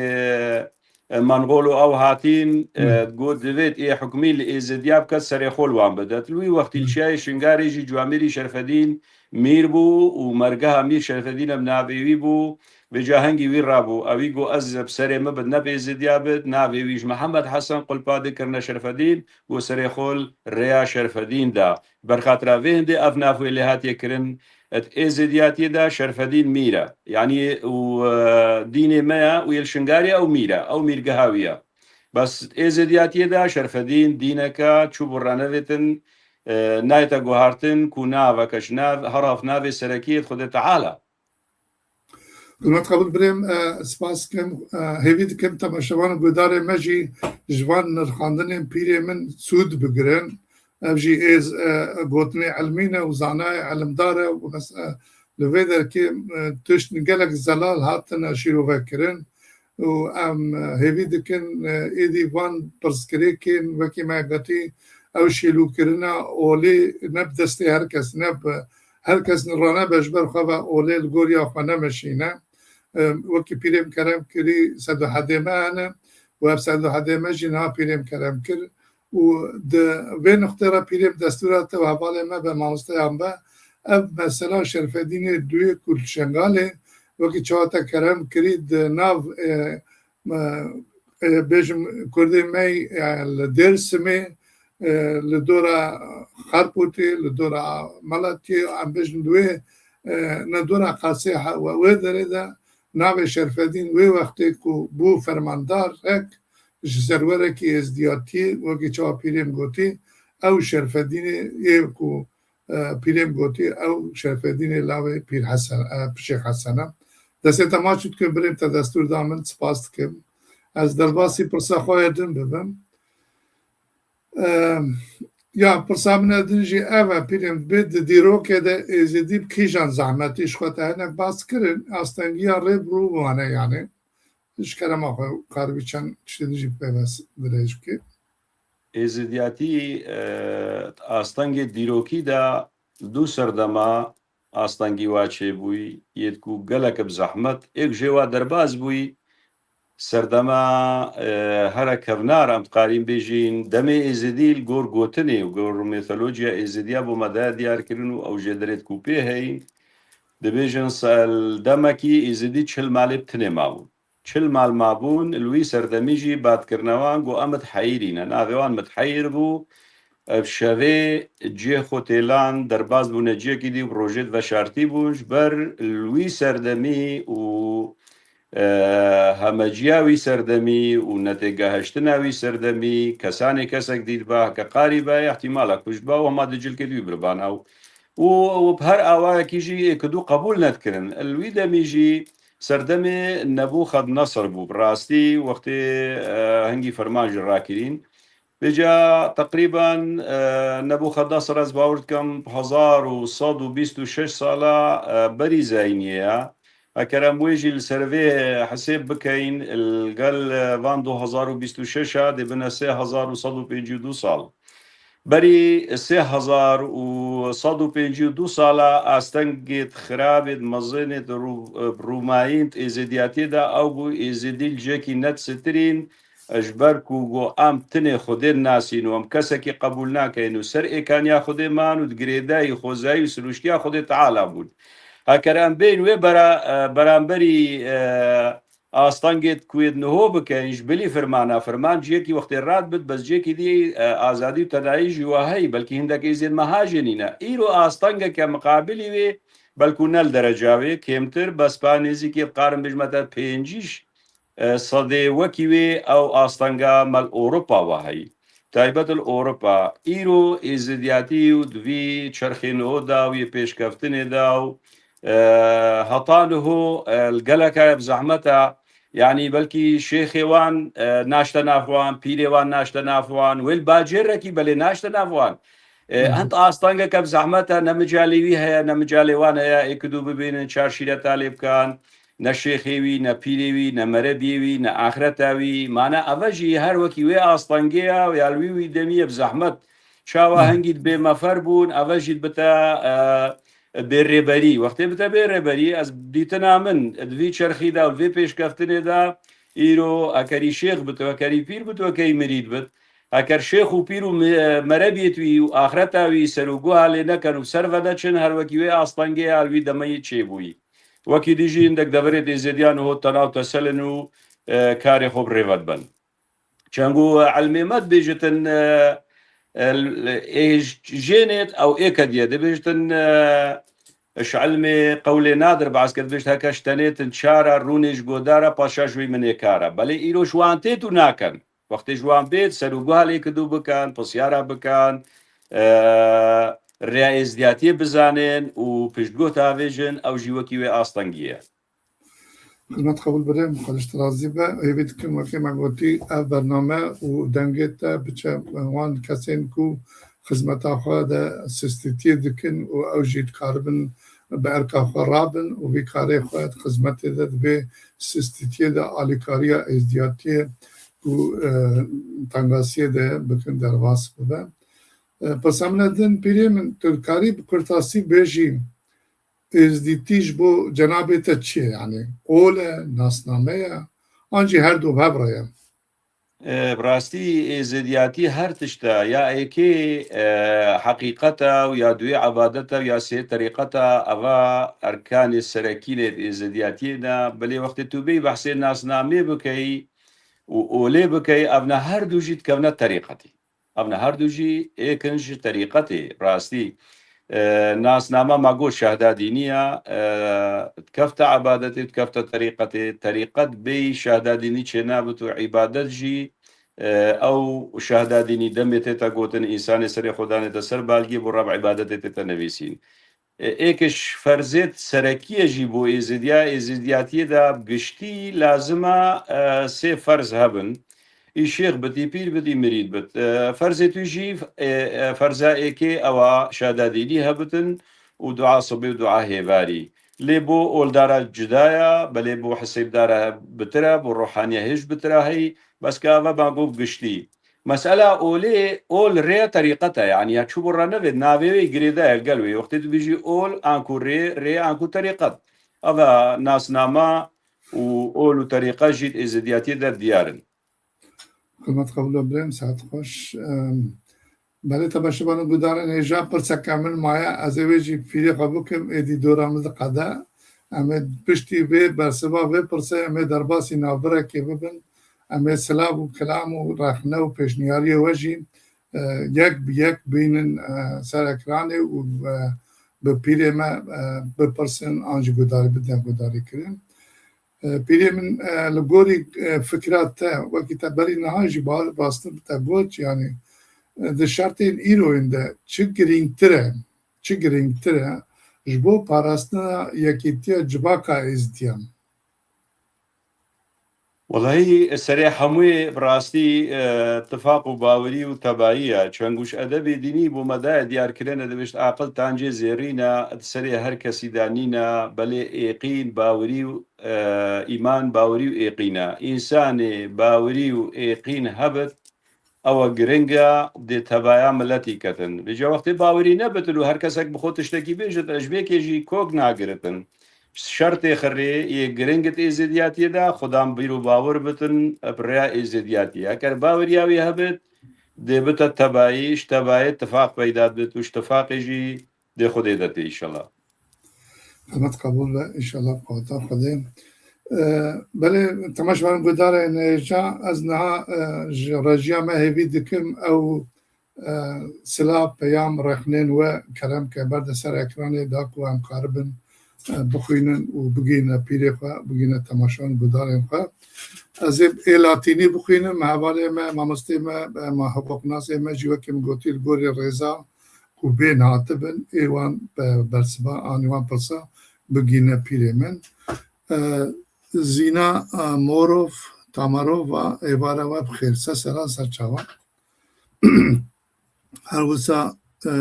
e, Mengol û ew hatîn, e, Hmm. got divêt ê hukmî li Êzidiya biket, serê xwe li wan bidet. Li wî wextî li Hmm. çiyayê Şingarê jî Cuamêrî Şerfedîn mîr bû û mergeha Mîr Şerfedîn em navê wî bû. Vêca hingî wî rabû. Ewî got, ez bi serê min bit, ne bi Êzidiya bit. Navê wî ji Mihemed Hesen Qulpadê kirine Şerfedîn, got serê xwe li rêya Şerfedîn da. Berxatira vê hindê ev nav wê lê hatiye kirin, et Êzidiyatiyê de Şerfedîn mîr e. Yanî û, e, dînê me ye û yê li Şingarê ew mîr e, ew mîrgeha wî ye. Bes Êzidiyatiyê de Şerfedîn dîneke çûbû renevêtin, e, nayête guhartin ku naveke ji nav, heraf navê serekî yê Xwedê Teala. Hurmet qebûl birêm, e, spas dikim. E, hêvî dikim temaşevan û guhdarê me jî ji van nirxandinên pîrê min sûd bigirin. Ev jî êz, e, gotinê ilmî ne û zanayê ilimdar e û mes-, e, li vê derkê, e, tişt gelek zelal hatine şîrove kirin û em, e, hêvî dikin, e, êdî van pirsgirêkên wekî me gotî ew şêlûkirina olê ne bi destê her kes, ne bi her kes nirane be ji ber xwe ve olê li goriya xwe nemeşîne. E, wekî pîrê min kerem kirî sed û hedê me hene û ev sed û hedê me jî niha pîrê min kerem kir û di vê nuqtê re pîrê min destûra te û hevalê me be mamosteyan be. Ev mesela Şerfedînê duyê ku li Şengalê wekî çawa te kerem kirî di nav, e, e, e, bêjim kurdê me, e, li Dêrsimê, e, li dora Xarpûtê, li dora Malatiyê, em bêjin di wê, e, ne dora Qasê he-, we-, wê derê de navê Şerfedîn wê wextê ku bû fermandarek ji serwerekî êzdiyatiyê, wekî çawa pîrê min gotî, ew Şerfedînê yê ku e, pîrê min gotî, ew Şerfedînê lawê Pîr Hesen, e, Şêx Hesen e. Destê te maç dikim, birêm te destûr da min, spas dikim. Ez derbasî pirsa xwe ya din bibim. E, ya, pirsa min ya din jî ev e, pîrê min, bê di dîrokê de êzidî bi kîjan zehmetî ji xwe te hinek bas kirin, astengiya rê bi rû wane, yanî. Ji kerema xwe karibî çend tiştê din jî peyvest dirêj bike. Êzidiyatî, e, astengê dîrokî de du serdema astengî wa çêbûyî, yêt ku gelek bi zehmet, êk jê wa derbas bûyî, serdema, e, here kevnar em dikarîn bêjîn, demê Êzidî li gor gotinê û gor mîtolojiya Êzidiya bo me daye diyarkirin û ew jê derêt ku pê heyîn, dibêjin se-, demekî Êzidî çil malê bi tinê mabûn. Çil mal mabûn, li wî serdemî jî badkirine wan got, em mitheyirî ne. Navê wan mitheyir bû. ev şevê cihê xwe têlan derbas bûne cihekî dî û bi rojê diveşartî bûn. Ji ber li wî serdemî û, e, hemeciya wî serdemî û netêgehiştina wî serdemî, kesanê kesek dî diba, heke qarî be, îhtîmala ku ji ba û hema di cilkê dî wî biribana û, û, û bi her awayekî jî êk û du qebûl nedikirin. Li wî demî jî serdemê Nebûxednesir bû. Bi rastî wextê, e, hingî ferman jî rakirîn. Vêca teqrîben, e, Nebûxednesir ez bawer dikim hezar û sed û bîst û şeş sala, e, berî zayîniyê ye. Eger em wê jî li ser vê hesêb bikeyin, li gel, e, van du hezar û bîst û şeş a dê bine sê hezar û sed û pêncî û du sal. Berî sê hezar û sed û pêncî û du sala astengêt xirabêt mezênêt rû-, rûmayînt êzêdiyatiyê de ew bû êzêdî li cihekî net sitirîn, ji ber ku got, em tinê Xwedê nasîn û em kesekî qebûl nakeyin û ser êkaniya Xwedê man û di girêdayî xwezayî û sirûştiya Xwedê Teala bûn. Heker em bên wê bera-, e, beramberî, e, astengêt ku êd niho bikeyin, ji bilî firmana, firman ciyekî wextê rad bit, bes ciyekî dî, e, azadî û tenayî jî wa heyî, belkî hindek êzên meha jê nîne. Îro astengeke miqabilî wê, belkû ne li dereca wê, kêmtir, bes pa nêzîkî dikarim bêjme te pêncî, e, sedê wekî wê ew astenga me li Ewropa wa heyî. Taybet li Ewropa, îro êzidiyatî û di vî çerxê niho da û yê pêşkeftinê da û, e, heta niho, e, li geleka ye bi zehmet e. Yanî belkî şêxê wan, e, naşte nav wan, pîrê wan naşte nav wan, wê li bacêrekî belê naşte nav wan. E, Hı hı. Hend astengeke bi zehmet e, ne micalê wî heye, ne micalê wan heye, êk û du bibînin, çar şîreta lê bikan, ne şêxê wî, ne pîrê wî, ne merebiyê wî, ne axreta wî. Mane eve jî her wekî wê astengê ya, ya li wî wî demî ye bi zehmet. Çawa Hı. hingî di bê mefer bûn, eve jî dibite, e, bê rêberî. Wextê bite bê rêberî, ez dîtina min, di vî çerxî de û vê pêşkeftinê de, îro ekerî şêx bit, ekerî pîr bit, ekerî mirîd bit. Eker şêx û pîr û me-, merebiyêt wî û axreta wî ser û guha lê nekin û ser ve neçin, her wekî wê astengê ya li wî demeyî çêbûyî. Wekî dî jî hindek deverê êzêdiyan û hot tenaw teselin û, e, karê xwe bi rê ve dibin. Çengo, e, ilmê me dibêjitin, e, e, ê j-, jênêt ew êke diye dibêjitin, e, ji ilmê qewlê Nadir behs kir, dibêjit heke ji tenêtin çara rûnê ji godara paşa ji wî minê kara. Belê îro ji wan têt û nakin. Wextê ji wan bêt, ser û guha lê êk û du bikan, pisyara bikan, e, rêya êzdiyatiyê bizanin û piştguh davêjin, ew jî wekî wê astengî ye. Xizmet qebûl birêm, Xwedê ji te razî be. Hêvî dikim, wekî me gotî, ev bername û dengê te biçe wan kesên ku xizmeta xwe de sistîtiyê dikin û ew jî dikaribin bi erka xwe rabin û vî karê xwe di xizmetê de, di vê sistîtiyê de alîkariya êzdiyatiyê ku, e, tengasiyê de ye, bikin derbas bibe. E, pirsa min e din, pîrê min, tu dikarî bi kurtasî bêjî, êzdîtî ji bo cenabê te çi ye? Yanî ol e, nasname ye, an jî her du bi hev re ye? E, bi rastî êzidiyatî her tişt e. Ya êkê, e, heqîqet e û ya duyê ebadet e û ya sê terîqet e. Eva erkanê serekî ne êzidiyatiyê ne. Belê wextê tu bêyî behsê nasnamê bikeyî û olê bikeyî, ev ne her du jî dikevne terîqetî. Ev ne her du jî êk in ji terîqetê, rastî. E, nasnama me got şehda dînî ya, e, dikefte ebadetê, dikefte terîqetê. Terîqet bêyî şehda dînî çênabit û îbadet jî, e, ew şehda dînî demê tête gotin, însanê serê xwe danête ser balgê, bo reb îbadetê tête nivîsîn. E, êk ji ferzêt serekî ye jî bo êzidiya, êzidiyatiyê de bi giştî lazim e, e, sê ferz hebin. Î şêx bit, î pîr bit, î mirîd bit. E, ferzê tu jî, e, e, ferza êkê ewa şehda dînî hebitin û dua sibê û dua hêvarî. Lê bo oldara cida ya, belê bo hisêbdara bitir e, bo ruhaniya hêj bitir e heyî, bes ka eve ma got giştî. Mesela olê, ol rê terîqet e, yanî ya çû bo re nebe, navê wê girêdayî gel wê. Wextê tu bijî ol, anku rê, rê anku terîqet. Eve nasnama û ol û terîqet jî di êzidiyatiyê de diyar in. Xizmet qebûl e birêm, saet xweş. Em, belê tebeşivanê guhdarên hêja, pirseke min maye, ez ê wê jî pîrê xwe bikim, êdî dora min diqede. Em ê piştî vê bersiva vê pirsê, em ê derbasî navbirekê bibin. Em ê silav û kilam û rexne û pêşniyariyê we jî, e, yek bi yek bînin, e, ser ekranê û, e, bi pîrê me, e, bipirsin an jî gudarî bidin gudarîkirin. E, pîrê min, e, li gorî, e, fikra te, wekî te berî niha jî ba-, rastî te got, yanî, e, di şertên îroyên de çi girîngtir e, çi girîngtir e ji bo parastina yekîtiya civaka Êzidiyan? Welahî serê hemûyê bi rastî, e, tifaq û bawerî û tebayî ye. Çend guş edebê dînî bo me daye diyarkirine, dibêjt, aqil tancê zêrîn e, di serê her kesî de nîne, belê êqîn, bawerî û, e, îman, bawerî û êqîn e. Însanê bawerî û êqîn hebit, ew e giring e, dê tebaya miletî ketin. Vêca wextê bawerî nebitin û her kesek bi xwe tiştekî bêjit, ez ji mêkê jî kok nagiritin. Şertê xirê yê giring it êzêdiyatiyê de, xudan bîr û bawer bitin bi rêya êzêdiyatiyê. Eger baweriya wî hebit, dê bite tebayî, ji tebayê tifaq peyda dibit û ji tifaqê jî dê Xwedê de tê, înşallah. Hemmet qebûl be, înşallah, bi qeweta Xwedê. E, belê, temaşevanên guhdarên hêja, ez niha, e, ji rejiya me hêvî dikim, ew, e, silav, peyam, rexnên we kerem ke berde ser ekranê da ku em karibin, e, bixwînin û bigihîne pîrê xwe, bigihîne temaşevan guhdarên xwe. Ez ê ê latînî bixwînim, hevalê me, mamostê me, e, ma hiqûqnasê me jî wekî min gotî li gorî rêza ku bên hatibin, ê wan be-, bersiva anî wan pirsa bigihîne pîrê min. E, Zîna, e, Morov, Tamarova, êvara we bi xêr, ser seran ser çavan. Her wisa, e,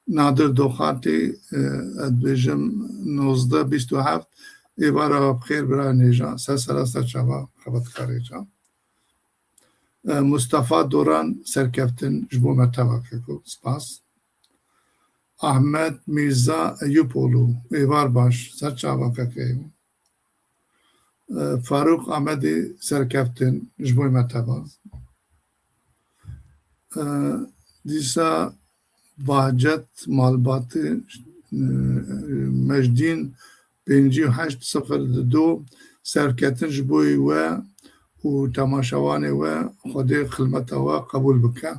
Nadir Doxatî, e, ez dibêjim nozdeh bîst û heft, êvara we bi xêr bira nêja, ser seran ser çavan xebatkarê can. E, Mustafa Doran serkeftin ji bo me teva keko. Spas. Ahmet Mîrza Eyûpoglu, êvar baş, ser çava kekê. E, Farûq Amedî serkeftin ji bo me teva. E, dîsa Bahcet Malbatî, e, Mecdîn pêncî û heşt sifir du serketin ji bo we û temaşevanê we, Xwedê xilmeta we qebûl bike.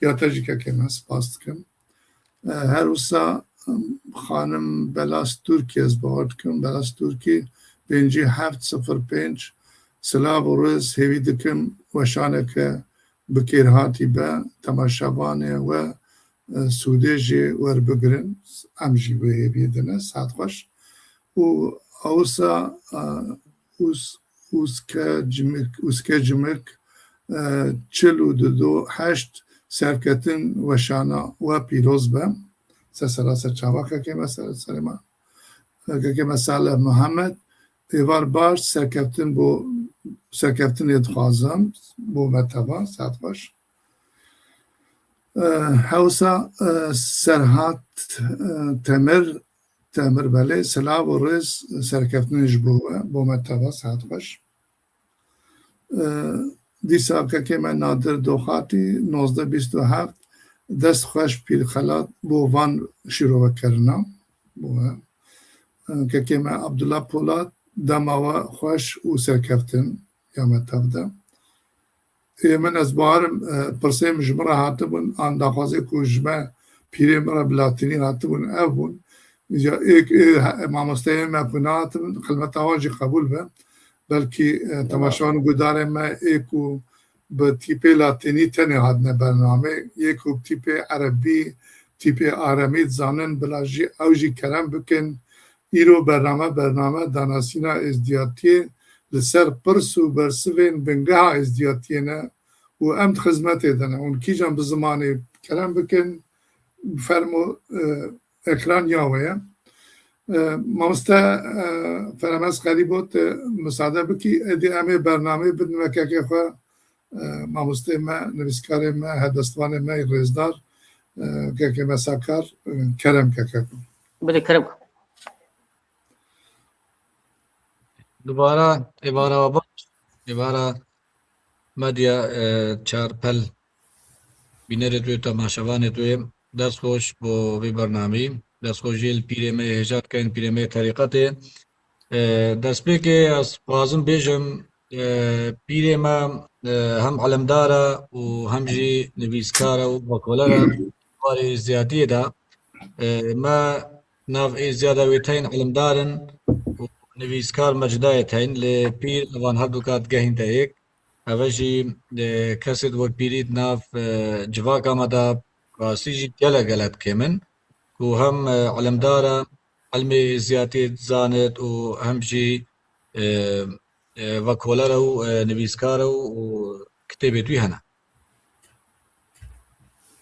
Ya te jî kekê me spas dikim. E, her wisa, em, xanim Belas Turkî, ez bawer dikim, Belas Turkî pêncî heft sifir pênc, silav û rêz hêvî dikim weşaneke bi kêrhatî be, temaşevanê we, e, sûdê jê werbigirin. Em jî wê hêviyê dine, saet xweş. Û ewsa, e, Us-, Uske Cimik, Uske Cimik, e, çil û du du heşt serketin weşana we pîroz be. Ser sera ser çava kekê me, ser serê me. Kekê me Salih Muhammed, êvar baş, serkeftin bo, serkeftinê dixwazim, bo me teva, saet xweş. E, hewsa, e, Serhat, e, Temir, Temir belê, silav û rêz, serkeftinê ji bo we, bo me teva, saet xweş. E, dîsa kekê me Nadir Doxatî, nozdeh bîst û heft, dest xweş pîrxelat bo van şîrovekerina. Bo we. E, kekê me Abdullah Polat, dema we xweş û serkeftin ya me tev de. Ê min ez bawerim, e, pirsê min ji min re hatibûn, an daxwazê ku ji me pîrê min re bi latînî hatibûn, ev bûn. Ya ê, ê, he-, mamosteyên me ku nehatibin, xilmeta wan jî qebûl be. Belkî, e, temaşevan û guhdarên me ê ku bi tîpê latînî tenê hatine bernamê, yê ku bi tîpê erebî, tîpê aremî dizanin, bila jî ew jî kerem bikin. Îro bername, bername danasîna êzdiyatiyê li ser pirs û bersivên bingeha êzdiyatiyê ne û em di xizmetê de ne. Hûn kîjan bi zimanê kerem bikin, fermo, e, ekran ya we ye. E, mamoste, e, Feremes Xerîbo, tu misade bikî, êdî em ê bernameyê bidin wekekê xwe, e, mamosteyê me, nivîskarê me, helbestvanê me yê rêzdar, e, kekê me Sakar, e, kerem kekeko. Bilê kerem. Dubara êvara we baş, êvara medya, e, çar pel, bînerê tu yê, temaşevanê tu yê, dest xweş bo vê bernameyî, dest xweş jê li pîrê me yê hêja dikeyin, pîrê me yê terîqetê. E, destpêkê ez dixwazim bêjim, e, pîrê me, e, hem ilimdar e û hem jî nivîskar e û vekoler e. Warê êzdiyatiyê de, e, me nav êzdiya de wê teyn ilimdar in û nivîskar me cuda yê teyn, lê pîr evan herduka digehînte yek. Eve jî, e, kesê di wekpîrî di nav, e, civaka me de rastî jî gelek gelek kêm in ku hem, e, ilimdar e, ilmê êzdiyatiyê dizanit û hem jî, e, e, vekoler e û, e, nivîskar e û, û kitêbê wî hene.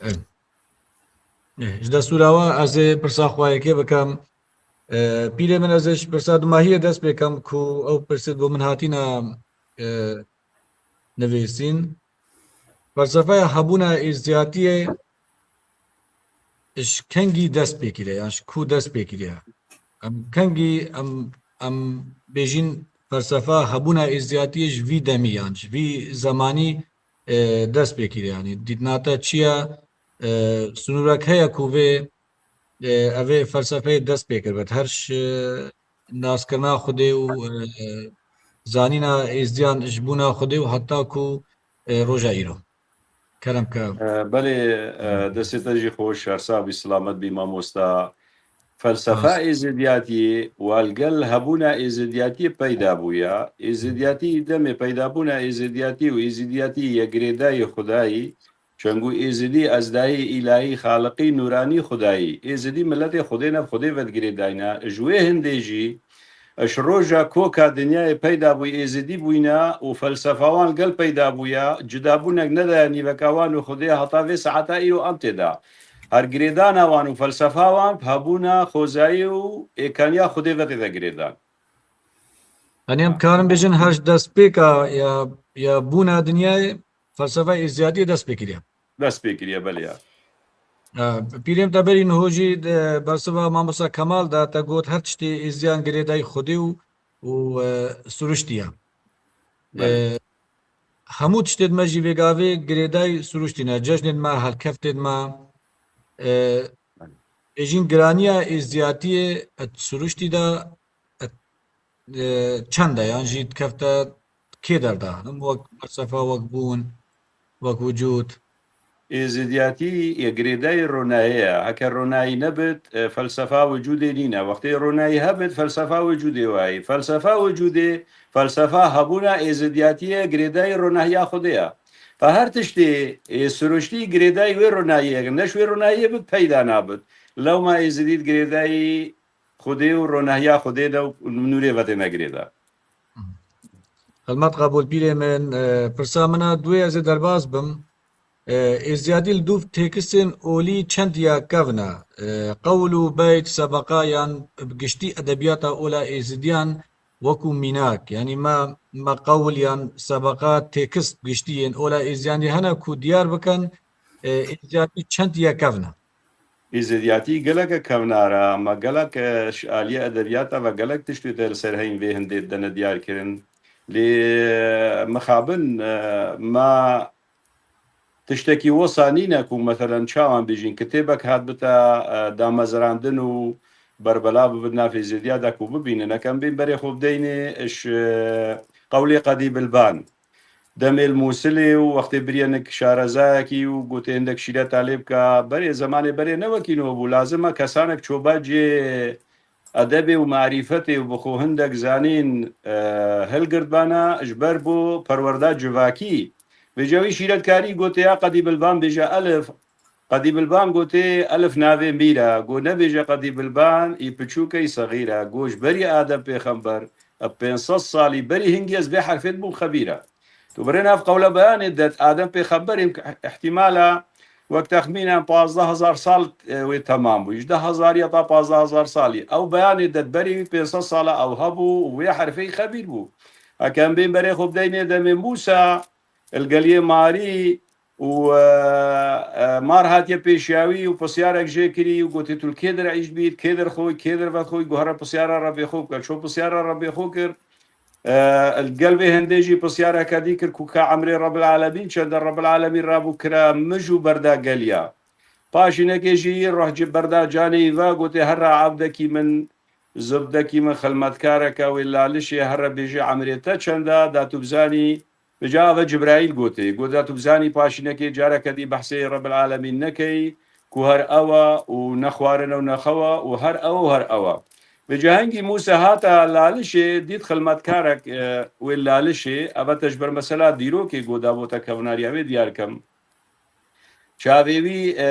E, e, ji destûra we ez ê pirsa xwe yekê bikim. E, pîrê min, ez ê ji pirsa dumahiyê dest pê kem ku ew pirsê bo min hatîne, e, nivîsîn. Felsefeya hebûna êzdiyatiyê ji kengî dest pê kiriye, yan ji ku dest pê kiriye? Em kengî, em, em bêjin felsefa hebûna êzdiyatiyê ji vî demî yan ji vî zemanî, e, dest pê kiriye? Yanî dîtina te çi ye? E, sinûrek heye ku vê, e, evê felsefeyê dest pê kiribet? Her ji naskirina Xwedê û, e, zanîna êzdiyan ji bûna Xwedê û heta ku, e, roja îro. Kerem ke. E, belê, e, destê te jî xweş, her sax bî, silamet bî mamosta. Felsefa Rast. Êzidiyatiyê, wa li gel hebûna êzidiyatiyê peyda bûya. Êzidiyatî demê peydabûna êzidiyatî û êzidiyatî yek girêdayî Xwedayî, çengû êzidî ezdayî îlahî, xaliqî, nûranî, Xwedayî. Êzidî miletê Xwedê ne bi Xwedê ve digirêdayne. Ji wê hindê jî, ji roja koka dinyayê peyda bûyî, êzidî bûyîne û felsefa wan li gel peyda bûya, cudabûnek nedaye nîveka wan û Xwedê, heta vê saeta îro em tê de. Her girêdana wan û felsefa wan bi hebûna xwezayî û êkaniya Xwedê ve tê de girêdan. Yanî em karin bêjin her ji destpêka ya, ya bûna dinyayê felsefa êzdiyatiyê dest pê kiriye. Dest pê kiriye, belê ya. E, pîrê min, te berî niho jî di bersiva mamosta Kemal de te got her tiştê êzdiyan girêdayî Xwedê û, û, e, siruştî ye. Belê. E, hemû tiştê di me jî vê gavê girêdayî siruştî ne. Cejnên me, helkeftên me, e, Belê. Bêjin giraniya êzdiyatiyê di siruştî de, e, e, çend e, yan jî dikefte kê derda? Him wek felsefa, wek bûn, wek wicûd. Êzidiyatî yê girêdayî ronahiyê ye. Heke ronahî nebit, e, felsefa wicûdê nîne. Wextê ronahî hebit, felsefa wicûdê wayî. Felsefa wicûdê, felsefa hebûna êzidiyatî ye, girêdayî ronahiya Xwedê ye. Fe her tiştê, ê, siruştî girêdayî wê ronahiyê ye. Ne ji wê ronahiyê bit, peyda nabit. Lewma êzidî di girêdayî Xwedê û ronahiya Xwedê de û nûrê ve têne girêdan. Xilmet qebûl pîrê min, e, pirsa min a, duê ez ê derbas bim. E, êzdiyatî li dûv têkistên olî çend ya kevn e? E, qewl û beyt, sebeqa yan bi giştî edebiyata ola êzidiyan wekû mînak. Yanî me, me qewl yan sebeqa têkist bi giştî yên ola êzidiyan hene ku diyar bikin, e, êzdiyatî çend ya kevn e? Êzidiyatî gelek e kevnar e, me gelek, e, ji aliyê edebiyata ve gelek tiştê te li ser heyîn vê hindê dene diyar kirin. Lê, e, mixabin, e, me tiştekî wisa nîne ku, meselen, çawan bêjin, kitêbek hat bite, e, damezrandin û berbela bibin nav êzidiya de ku bibînin. Eke em bên berê xwe bideynê, ji, e, qewlê Qedî Bilban. Demê li Mûsilê û wextê biriye nik şarezayekî û gotê hindek şîreta lê bike. Berê, zemanê berê ne wekî niho bû. Lazim e kesanek çoba cihê edebê û marîfetê û bi xwe hindek zanîn, e, hilgirdbana, ji ber bo perwerda civakî. Vêca wî şîretkarî gotê ya Qedî Bilban bêje elif, Qedî Bilban gotê elif navê mîr e. Got nebêje Qedî Bilban, î piçûk e, î sexîr e. Got ji berî Adem pêxember, e, pênc sed salî berî hingî ez vê herfê dibûm xebîr e. Tu birê nav qewle beyanê de Adem pêxember im, îhtîmal e wek texmînen pazdeh hezar sal, e, wê temam bû. Ji deh hezar ya ta pazdeh hezar salî. Ew beyanê de berî wî pênc sed sal e ew hebû û wê herfê xebîr bû. Heke em bên berê xwe bideynê demê Mûsa, li geliyê Marî û, e, e, mar hatiye pêşiya wî û pisyarek jê kirî û gotê, tu li kê der îş bît, kê der xwe, kê der vet xwe, got here pisyara Rebbê xwe bike. Ço pisyara Rebbê xwe kir. E, li gel vê hindê jî pisyareke dî kir ku ka emrê Rebbil Alemîn çend e, Rebbil Alemîn rabû kira mij û berda geliya. Paşînekê jî roh ci berda canê wî ve, gotê, herra evdekî min Zibdekî min xilmetkareke wê lalişê here bêje emrê te çend e, da tu bizanî, bi ca ve Cibraîl gotê. Got, da tu bizanî paşînekê careke dî behsê Rebbil Alemîn nekey, ku her ew e û ne xwarin e û ne xew e û her ew e û her ew e. Bi cahengî Mûsa hate lalişê, dît xilmetkarek, e, wê lalişê, eve te ji ber mesela dîrokê got, da bo te kevnariya wê diyar kem. Çavê wî, e,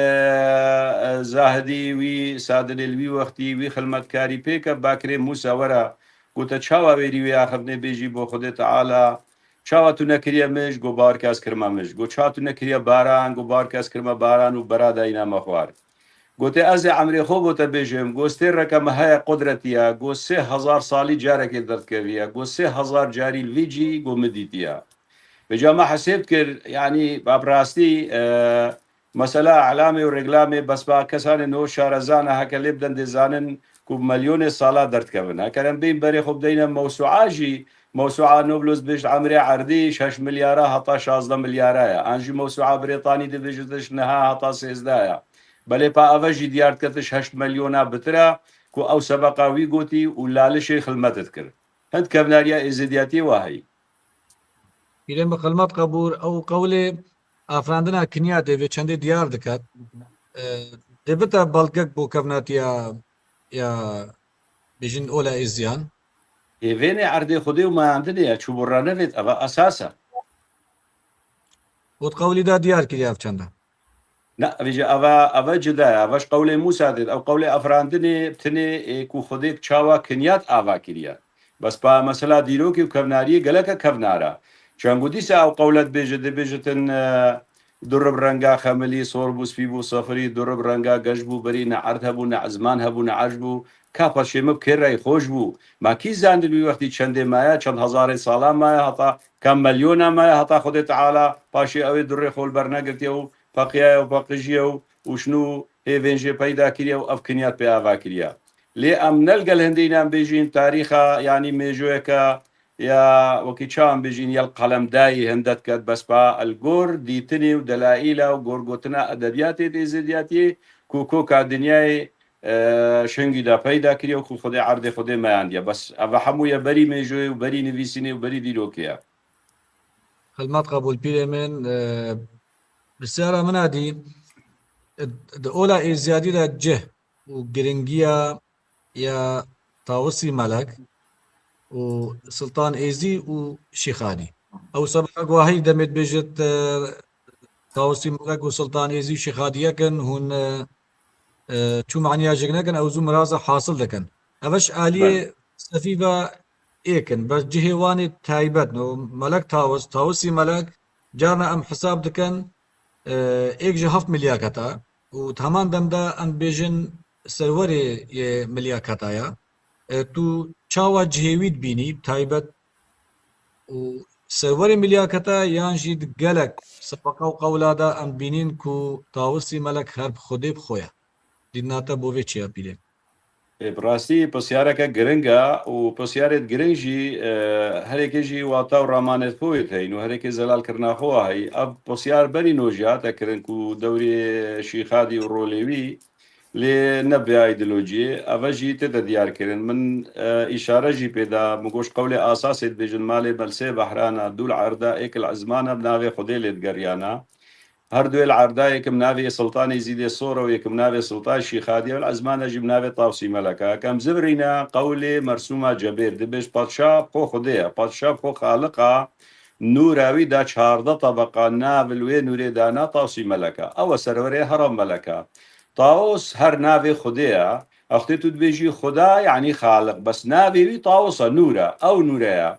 e, zahidî, wî sadinê li wî wextî, wî xilmetkarî pêke, bakirê Mûsa were, gote, çawa wêrî wê axivnê bêjî bo Xwedê Teala, çawa tu nekiriye mij, go bawer ke ez kirime mij. Go, ça tu nekiriye baran, go bawer ke ez kirime baran û bera dayîna me xwar. Gote, ez ê emrê xwe bo te bêjim, go stêreke me heye qudretî ye, go sê hezar salî carekê derdikeviye, go sê hezar carî li vî cî, go min dîtiye. Vêca me hesêb kir, yanî, ba bi rastî, e, mesela elamê û reklamê, bes ba kesanê no şarezan e, heke lê bidin dê zanin ku bi milyonê sala derdikevin. Heke em bên berê xwe bideyne mewsua jî, mewsua Noblos dibêjit emrê erdî şeş milyara heta şazdeh milyara ye. An jî mewsua Brêtanî dibêjit ji niha heta sêzdeh ye. Belê pa eve jî diyar dike ti ji heşt milyona bitir e ku ew sebeqa wî gotî û lalişê xilmet dikir. Hind kevnariya êzidiyatiyê wa heyî. Pîrê min xilmet qebûl, ew qewlê afirandina kinyatê vê çendê diyar diket. E, dê bite belgek bo kevnatiya ya bêjin ola êziyan. Ê vênê erdê Xwedê û mayandinê ye, çû bo ranevêt, eva esas e. Got qewlî da diyar kiriye ev çend e. Ne, vêca eva, eva cida ye, eva ji qewlê Mûsa dêt, ew qewlê afirandinê tinê ê ku Xwedê çawa kinyat ava kiriye. Bes pa mesela dîrokê û kevnariyê geleke kevnar e. Çengo dîsa ew qewlet bêje, dê bêjitin, e, durib renga xemilî, sor bû, spî bû, sefirî, durib renga geş bû, berî ne erd hebû, ne ezman hebû, ne erş bû. Ka paşê min bi kê rey xweş bû. Ma kî zandin wî wextî çendê maye, çend hezarê sala maye, heta ka milyona maye, heta Xwedê Teala paşê ew ê durê xwe li ber negirtiye û peqiyaye û peqijiye û, û şinû hêvên jê peyda kiriye û ev kinyat pê ava kiriye. Lê em ne li gel hindê înan bêjîn tarîxa, yanî mêjoyeke ya wekî çawan bêjîn, yel qelemdayî hinde diket, bes pa el gor dîtinê û delaîla û gor gotina edebiyatê dê zêdiyatiyê ku koka dinyayê, e, şingî de peyda kiriye û ku Xwedê erdê Xwedê meyandiye. Bes eve hemû ye berî mêjoyê û berî nivîsînê û berî dîrokê ye. Xilmet qebûl pîrê min, e, pisyara min a dî, e, di ola êziyadî de cih û giringiya ya Tawusî Melek û Sultan Êzî û Şîxadî. Ew sebeba guhahî demê dibêjit, e, Tawusî Melek û Sultan Êzî û Şîxadî yek in, hûn, e, e, çû maniya jik nekin, ew zû miraza hasil dikin. Ev ji aliyê Belê. Sefî ve êk in. Bes cihê wan ê taybet in. Û Melek Tawus, Tawusî Melek, carna em hesab dikin, e, êk ji heft milyaketa û di heman dem de em bêjin serwerê yê milyaketa ya. E, tu çawa cihê wî dibînî, taybet û serwerê milyaketa yan jî di gelek sebeqa û qewla de em bînîn ku Tawusî Melek her bi Xwedê bi xwe ye. Dîdina te bo vê çi ye pîrê? Ê, bi rastî pisyareke giring e û pisyarê giring jî, e, herêkê jî wata û ramanê xwe yê heyî û herêkê zelalkirina xwe wa heyî. Ev pisyar berî no jî hate kirin ku dewrê Şîxadî û rolê wî lê ne bi aîdolojiyê. Eve jî tê de diyar kirin. Min, e, îşare jî pê da, min goş qewlê asasê dibêjin malê Melsê Behrana, dûl erda êkil ezmana bi navê Xwedê lê digeriyana. Her du êl erdayê kim navê Sultanê Zîdê Sor û yê kim navê Sultan Şîxadî û ezmane jî bi navê Tawsî Meleka. Kem zivirîne qewlê Mersûma Cebêr dibêj, padşa xwe Xwedê ye, padşa xwe Xaliqa, nûra wî da çardeh tebeqa, nav li wê nûrê dana Tawsî Meleka. Ew e serwerê Herav Meleka. Taws her navê Xwedê ye. Wextê tu dibêjî Xuda, yanî Xaliq. Bes navê wî Taws e, nûr e. Ew nûre ye.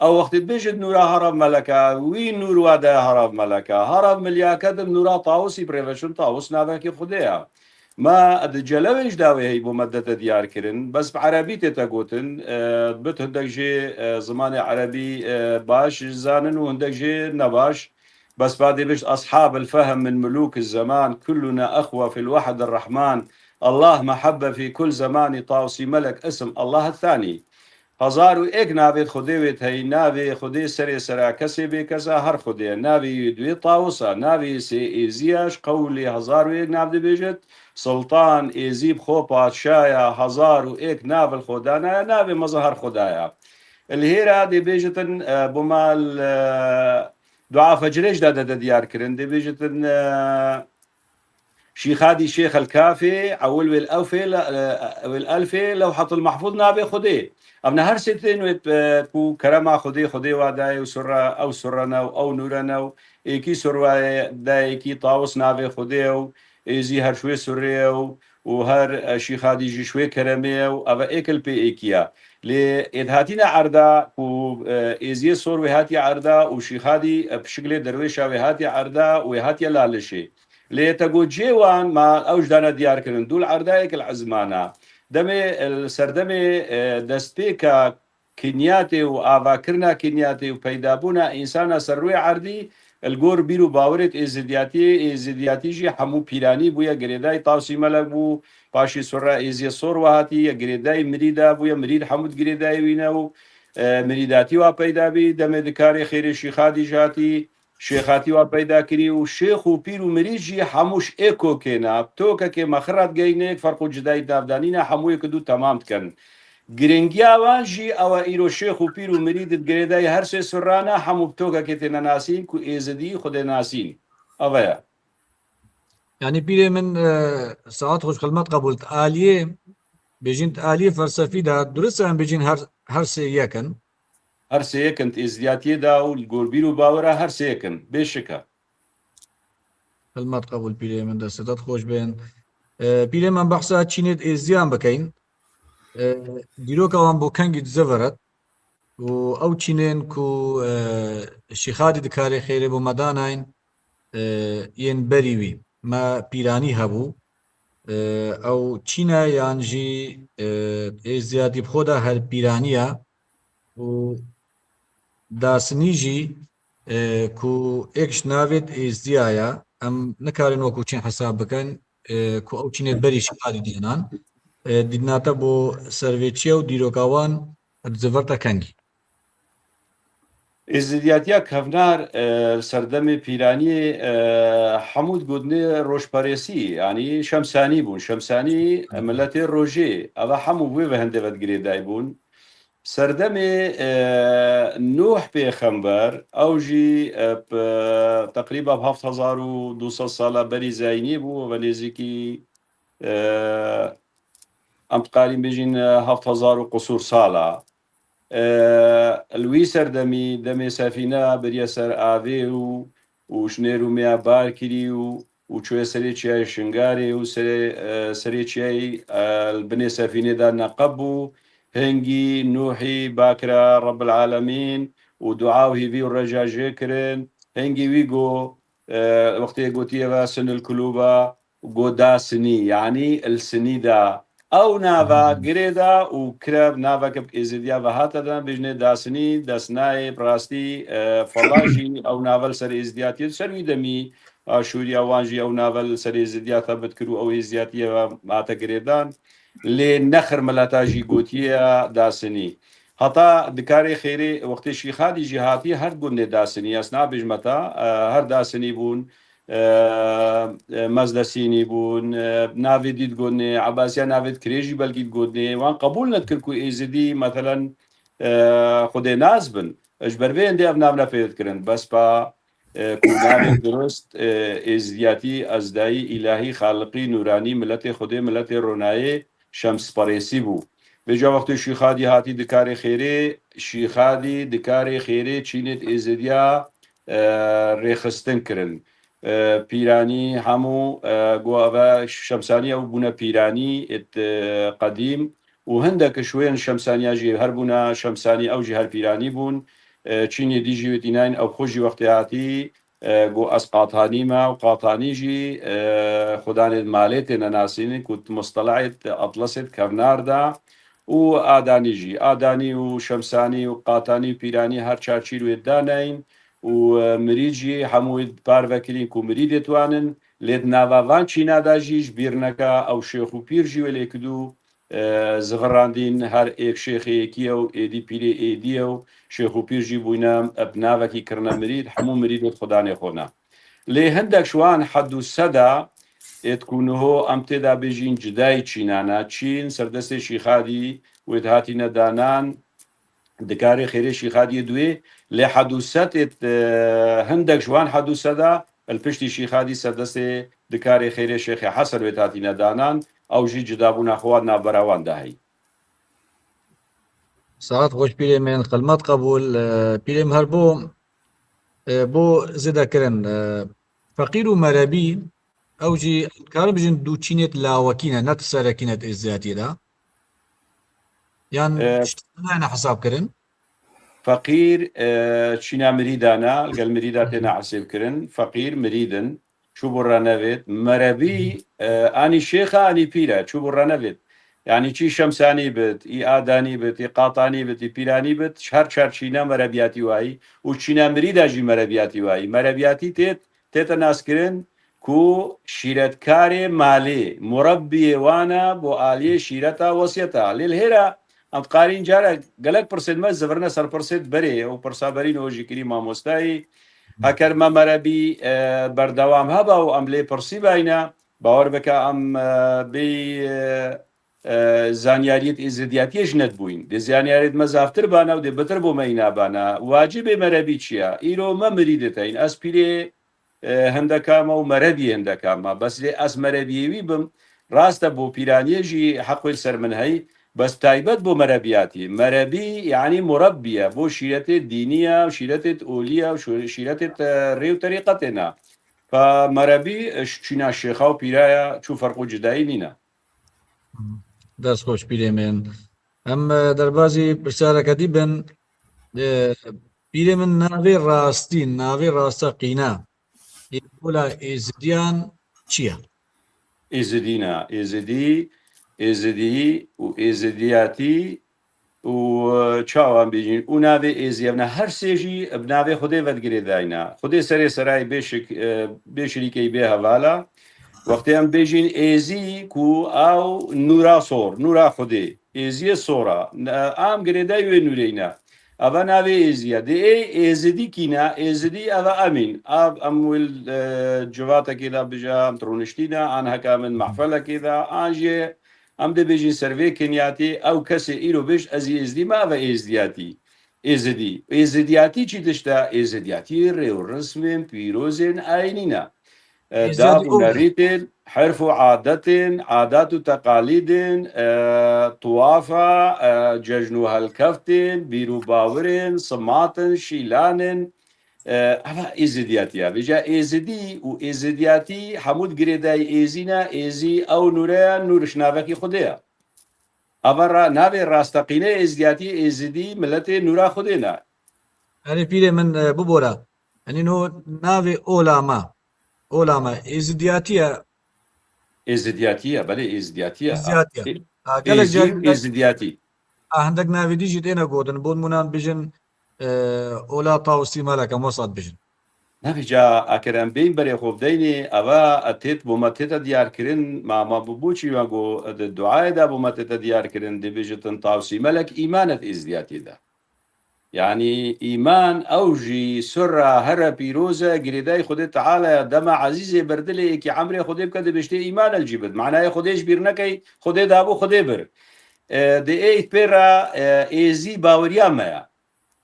Ew wextê dibêjit nûra Herav Meleka, wî nûr wa de Herav Meleka. Herav milyaket im nûra Tawusî birêveşin, Tawus navekî Xwedê ye. Ma di celewê ji dawê heyî bo me de te diyar kirin. Bes bi erebî tê te gotin. E, bit hindek jê, e, zimanê erebî, e, baş zanin û hindek jê nebaş. Bes ba dê bişt, أصحاب الفهم من ملوك الزمان، كلنا أخوة في الوحد الرحمن، الله محبة في كل زمان، Tawsî Melek اسم الله الثاني. Hezar û êk navê Xwedê wê heyî, navê Xwedê serê sera kesê bê kesa her Xwedê ye. Navê yê duê Tawus e, navê yê sê Êzî ye, ji qewlê hezar û êk nav dibêjit. Siltan Êzî bi xwe padşa ye, hezar û êk nav li xwe danaye, navê mezin her Xweda ye. Li hêra dê bêjitin, e, bûma li, e, dua fecrê jî de dede diyar kirin. Dê bêjitin, e, Şîxadî Şêx el Kafê, ewil wêl elfê, le-, e, wêl elfê, Lewhetul Mahfuz navê Xwedê. Ev ne her sê tên wê, e, ku kerema Xwedê, Xwedê wa dayê û surra, ew surre ne û ew nûre ne û êkî surre dayê, êkî Tawus navê Xwedê û Êzî her şwê surrê û, û her, e, Şîxadî jî şwê keremê û ev êk el pê êkî ye. Lê êd hatîne erda ku, e, Êziyê sor wê hatiye erda û Şîxadî, e, pişiklê derwêşa wê hatiye erda û wê hatiye lalişê. Lê te got cê wan ma ew ji dane diyar kirin. Dûl erdayek li ezmana. Demê, li serdemê, e, destpêka kinyatê û avakirina kinyatê û peydabûna însana ser rûyê erdî, li gor bîr û bawerêt êzidiyatiyê, êzidiyatî jî hemû pîranî bûye girêdayî Tawsî Melek bû, paşî surra êziyê sor we hatî, ye girêdayî mirîda bûye, mirîd hemû di girêdayî wî ne û, e, mirîdatî wa peyda bî, demê di karê xêrê Şîxadî jî hatî. Şêxatî wa peyda kirî û şêx û pîr û mirîd jî hemû ji ê kokê ne, bi tokekê mexir re digeyîne, yek ferq û cudayî di nav de nîne, hemû yek û du temam dikin. Giringiya wan jî ew e, îro şêx û pîr û mirîd di girêdayî her sê surran e, hemû bi tokekê têne nasîn ku êzidî xwedênasîn. Ev e. Yanî pîrê min, e, saet xweş, xilmet qebûl. Di aliyê, bêjin di aliyê felsefî de, durist e em bêjin her, her sê yek in? Her sê yek in, di êzdiyatiyê de û li gor bîr û bawera her sê yek in. Bê şik e. Xilmet qebûl pîrê min, destê te xweş bên. E, pîrê min, behsa çînê di êzdiyan bikeyin. E, dîroka wan bo kengî dizivirit. Û ew çînên ku, e, Şîxadî di karê xêrê bo me danayîn, e, yên berî wî. Me pîranî hebû. E, ew çîne yan jî, e, êzdiyatî bi xwe de her pîranî ye. Û dasinî jî, e, ku êk ji navêt êzdiya ye, em nikarin wekû çîn hesab bikin, e, ku ew çînê berî Şîxadî dînan. E, dîdina te bo servêçiya û dîroka wan dizivirte kengî. Êzidiyatiya kevnar, e, serdemê pîraniyê, e, hemû digotinê rojperêsî, yanî şemsanî bûn. Şemsanî, e, miletê rojê, eva hemû wê ve hende ve digirêdayî bûn. Serdemê, e, Nuh pêxember, ew jî, e, bi, teqrîba bi heft hezar û du sed sala berî zayînî bû, ve nêzîkî, e, em dikarîn bêjin, e, heft hezar û qusûr sala. E, li wî serdemî demê sefîne biriye ser avê û, û ji nêr û mêya bar kirî û, û çûye serê çiyayê Şingarê û serê, e, serê çiyayê, e, li binê sefînê de neqeb bû. Hingî Nuhî bakira Rebbil Alemîn û dua û hîvî û reca jê kirin. Hingî wî got, e, wextê gotiye ve sinil kulûba, got da sinî, yanî il sinî da. Ew nava Hmm. girê da û kire naveke bi êzidiya ve hate de, bêjinê da sinî, desnayê, bi rastî, e, fela jî ew nave li ser êzidiyatiyê, ser wî demî Aşûriya wan jî ew nave li ser êzidiya tebit kir û ew êzidiyatiyê ve hate girêdan. Lê nexir mileta jî gotiye da sinî. Heta dikarê xêrê wextê Şîxadî jî hatî her gundê da sinî. Ez nabêjme te, e, her da sinî bûn. E, e, Mezdesînî bûn, e, navê dî digotinê, Ebasiya navê di kirê jî belkî digotinê. Wan qebûl nedikir ku Êzidî, meselen, e, Xwedê nas bin. Ji ber vê hindê ev nav nefê dikirin. Bes pa, e, ku navê durust, e, Êzidiyatî, Ezdayî, Îlahî, Xaliqî, Nûranî, miletê Xwedê, miletê ronayê, şemsperêsî bû. Vêca wextê Şîxadî hatî dikarê xêrê, Şîxadî dikarê xêrê çînêt Êzidiya, e, rêxistin kirin. E, pîranî hemû, e, got eve şemsaniye û bûne pîranî êt, e, qedîm û hindek ji wên şemsaniya jî her bûne şemsanî, ew jî her pîranî bûn. E, çînê dî jî wê tînayn ew xwe jî wextê hatî, e, got ez qatanî me û qatanî jî, e, xudanê malê têne nasînin ku di mustelehê di atlasê di kevnar de û adanî jî. Adanî û şemsanî û qatanî û pîranî her çar çîr wê daneyîn û, e, mirîd jî hemû wê parve kirîn ku mirîdê twanin, lê di nava van çîna de jî ji bîr neke ew şêx û pîr jî wê lê kidû, e, zivirandîn, her êk şêxê yekî ye û êdî pîrê êdî ye û şêx û pîr jî bûyne bi navekî kirine mirîd, hemû mirîdê di xudanê xwe ne. Lê hindek ji wan hed û seda êt ku niho em tê de bêjîn cudayî çînane. Çîn serdestê Şîxadî wê dihatîne danan, dikarê xêrê Şîxadiyê duê, lê hed û sed êt, e, hindek ji wan hed û seda li piştî Şîxadî serdestê dikarê xêrê Şêxê Hesen wê dihatîne danan, ew jî cudabûna xwe di navbera wan de heye. Saet xweş pîrê min, xilmet qebûl. E, pîrê min her bo, e, bo zêde kirin. E, feqîr û merebî, ew jî, karin bijin du çînêt lawekî ne, ne tu serekî ne di êzdiyatiyê de. Yan E, tişt nayne hesab kirin? Feqîr, e, çîna mirîda ne, li gel mirîda têne hesêb kirin. Feqîr, mirîd in. Çûbû renevêt. Merebî, e, anî şêx e, anî pîr e. Çûbû renevêt. Yanî çî Şemsanî bit, î Adanî bit, î Qatanî bit, î Pîranî bit, her çar çîna merebiyatî wayî û çîna mirîda jî merebiyatî wayî. Merebiyatî têt, tête naskirin ku şîretkarê malê, murebbiyê wan e bo aliyê şîreta wesiyeta. Lê li hêra em dikarîn cara gelek pirsên me zivirine ser pirsêt berê û pirsa berî niho jî kirî mamostayî. Heker me merebî, e, berdewam heba û em lê pirsî bayne, bawer bike em, e, bê, e, e, zanyariyêt êzidiyatiyê ji nedibûyîn. Dê zanyariyêt me zaftir bane û dê bitir bo me îna bane. Wacibê merebî çi ye? Îro me mirîdê teyn. Ez pîrê, e, hindeka me û merebiyê hindeka me. Bes lê ez merebiyê wî bim. Rast e bo pîraniyê jî heq wê li ser min heyî. Bes taybet bo merebiyatî. Merebî yanî murebbiye. Bo şîretê dîniye, şîretê oliye, şîretê, e, rê û terîqetê ne. Fa merebî, e, çîna şêxa û pîraya çû ferq û cudayî nîne. Dest xweş pîrê min. Em, e, derbazî pirsyareke dî bin. E, pîrê min navê rastî, navê rasta qîna ê ola êzidiyan çi ye? Êzidî ne, êzidî, êzidî û êzidiyatî û, e, çawa em bêjin, û navê êzî, ev ne her sê jî bi navê Xwedê ve digirêdayne. Xwedê serê serayê bê şik-, e, bê şirîkeyî bê hevala. Wextê em bêjin êzî ku ew nûra sor, nûra Xwedê, êziyê sor e. Ne, em girêdayî wê nûreyî ne. Eva navê êzî ye. Dê ê êzidî kî ne, êzidî eva emîn. Ev em wî, e, civatekê de bije, em rûniştî ne, an heka min mehfelekê de, an jî Em dê bêjin ser vê keniyatê, ew kesê îro bêj, ez ê êzdî me, eve êzdiyatî. Êzidî. Êzidiyatî çi tişt e? Êzidiyatî rê û rismên pîrozên ayînî ne. E, Êzidiyatî dab û ew ne. Nerîtên, herf û adetên, adat û teqalîdên, e, tuwafa, e, cejn û helkeftên, bîr û bawirên, simatin, şîlanên, E, eva êzidiyatî ye. Vêca êzidî û êzidiyatî hemû di girêdayî êzî ne, êzî ew nûre ye, nûr ji navekî Xwedê ye. Eva ra-, navê rasteqînê êzidiyatî, êzidî miletê nûra Xwedê ne. Erê pîrê min, e, bibore. Yanî no navê ola me. Ola me êzidiyatî ye. Êzidiyatî ye, belê êzidiyatî ye. Êzidiyatî ye. Ê-, Ha, gelek êzî car û gelek êzidiyatî. A, hindek navê dî jî têne gotin. Bo nimûne em bijin, e, ola Tawsî Melek, em wisa dibijin. Navê ca, eker em bên berê xwe bideynê, eva têt bo me tête diyar kirin, ma, ma bi bo çî we go, di duayê de bo me tête diyar kirin, dibêjitin Tawsî Melek îman et êzdiyatî de. Yanî îman ew jî sirra here pîroz e, girêdayî Xwedê Teala ye, dema ezîzê bir dilê êkî emrê Xwedê bike, dibêjtê îman el jî bid. Manayê Xwedê ji bîr nekey, Xwedê dabû, Xwedê bir. E, di ê pê re, e, êzî baweriya me ye.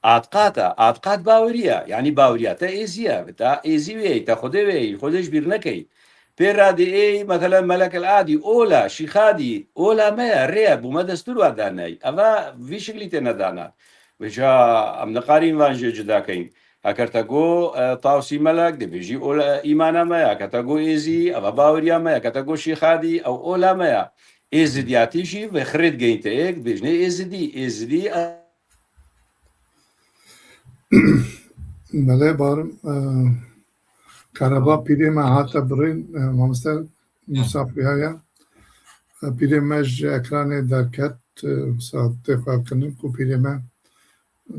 Atqat e. Atqat baweriya. Yanî baweriya te êzî ye. Te êzî wê yî, te Xwedê wê yî. Xwedê ji bîr nekey. Pê re dê ê, meselen, Melek el Adî, ola, şîxadî, ola me ye, rê ye, bo me destûr wa daney. Eva vî şiklî têne dana. Vêca em nikarîn van jê cuda keyn. Heker te go, e, Tawsî Melek, dê bêjî ola, îmana me ye. Heker te go êzî, eva baweriya me ye. Heker te go şîxadî, ew ola me ye. Êzidiyatî jî vê xirêt geyn te êk, bêjnê êzidî. Êzidî, e, Belê barim, e, kareba pîrê me hate birîn, e, mamoste Musa xuya ye. E, pîrê me ji ekranê derket, e, wisa tê xwe kirin ku pîrê me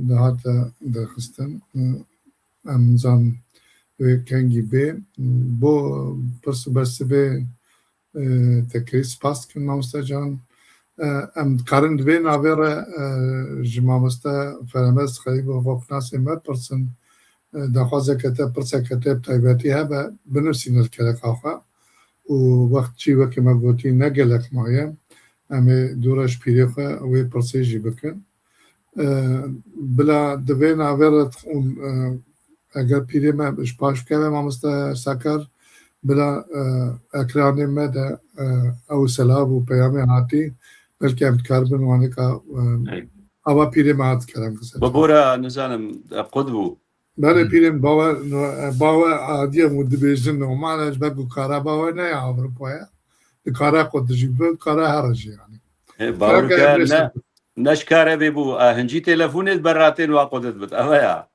dihate derxistin. E, em nizan wê kengî bê. Bo pirs û bersivê, e, te kirî spas dikim mamoste can. E, em dikarin di vê navê re, e, ji mamoste Feremez Xelîl û Xwepnasê me pirsin, e, daxwazeke te, pirseke te bi taybetî hebe, binivîsîne li kelexa xwe. Û wext jî wekî me gotî ne gelek maye, em ê dû re ji pîrê xwe wê pirsê jî bikin. E, bila di vê navê re û, e, eger pîrê me ji paş bikeve, mamoste Sakar, bila, e, ekranê me de, e, ew selav û peyamê hatî, belkî em dikaribin wanika, e, Ey. Ava pîrê me hat kerem kise. Bibora, nizanim, e, qut bû. Belê Hmm. pîrên bawe, no, e, bawe adiye û dibêjin normal e, ji ber ku kara bawe ne ya Ewropaya. Di kara xwe dijî bi, kara here jî yani. He, Kara bawer ke ke ne, ne ji kare bê bû. E, hincî telefonê beratên wa qudet bit. Eve ya.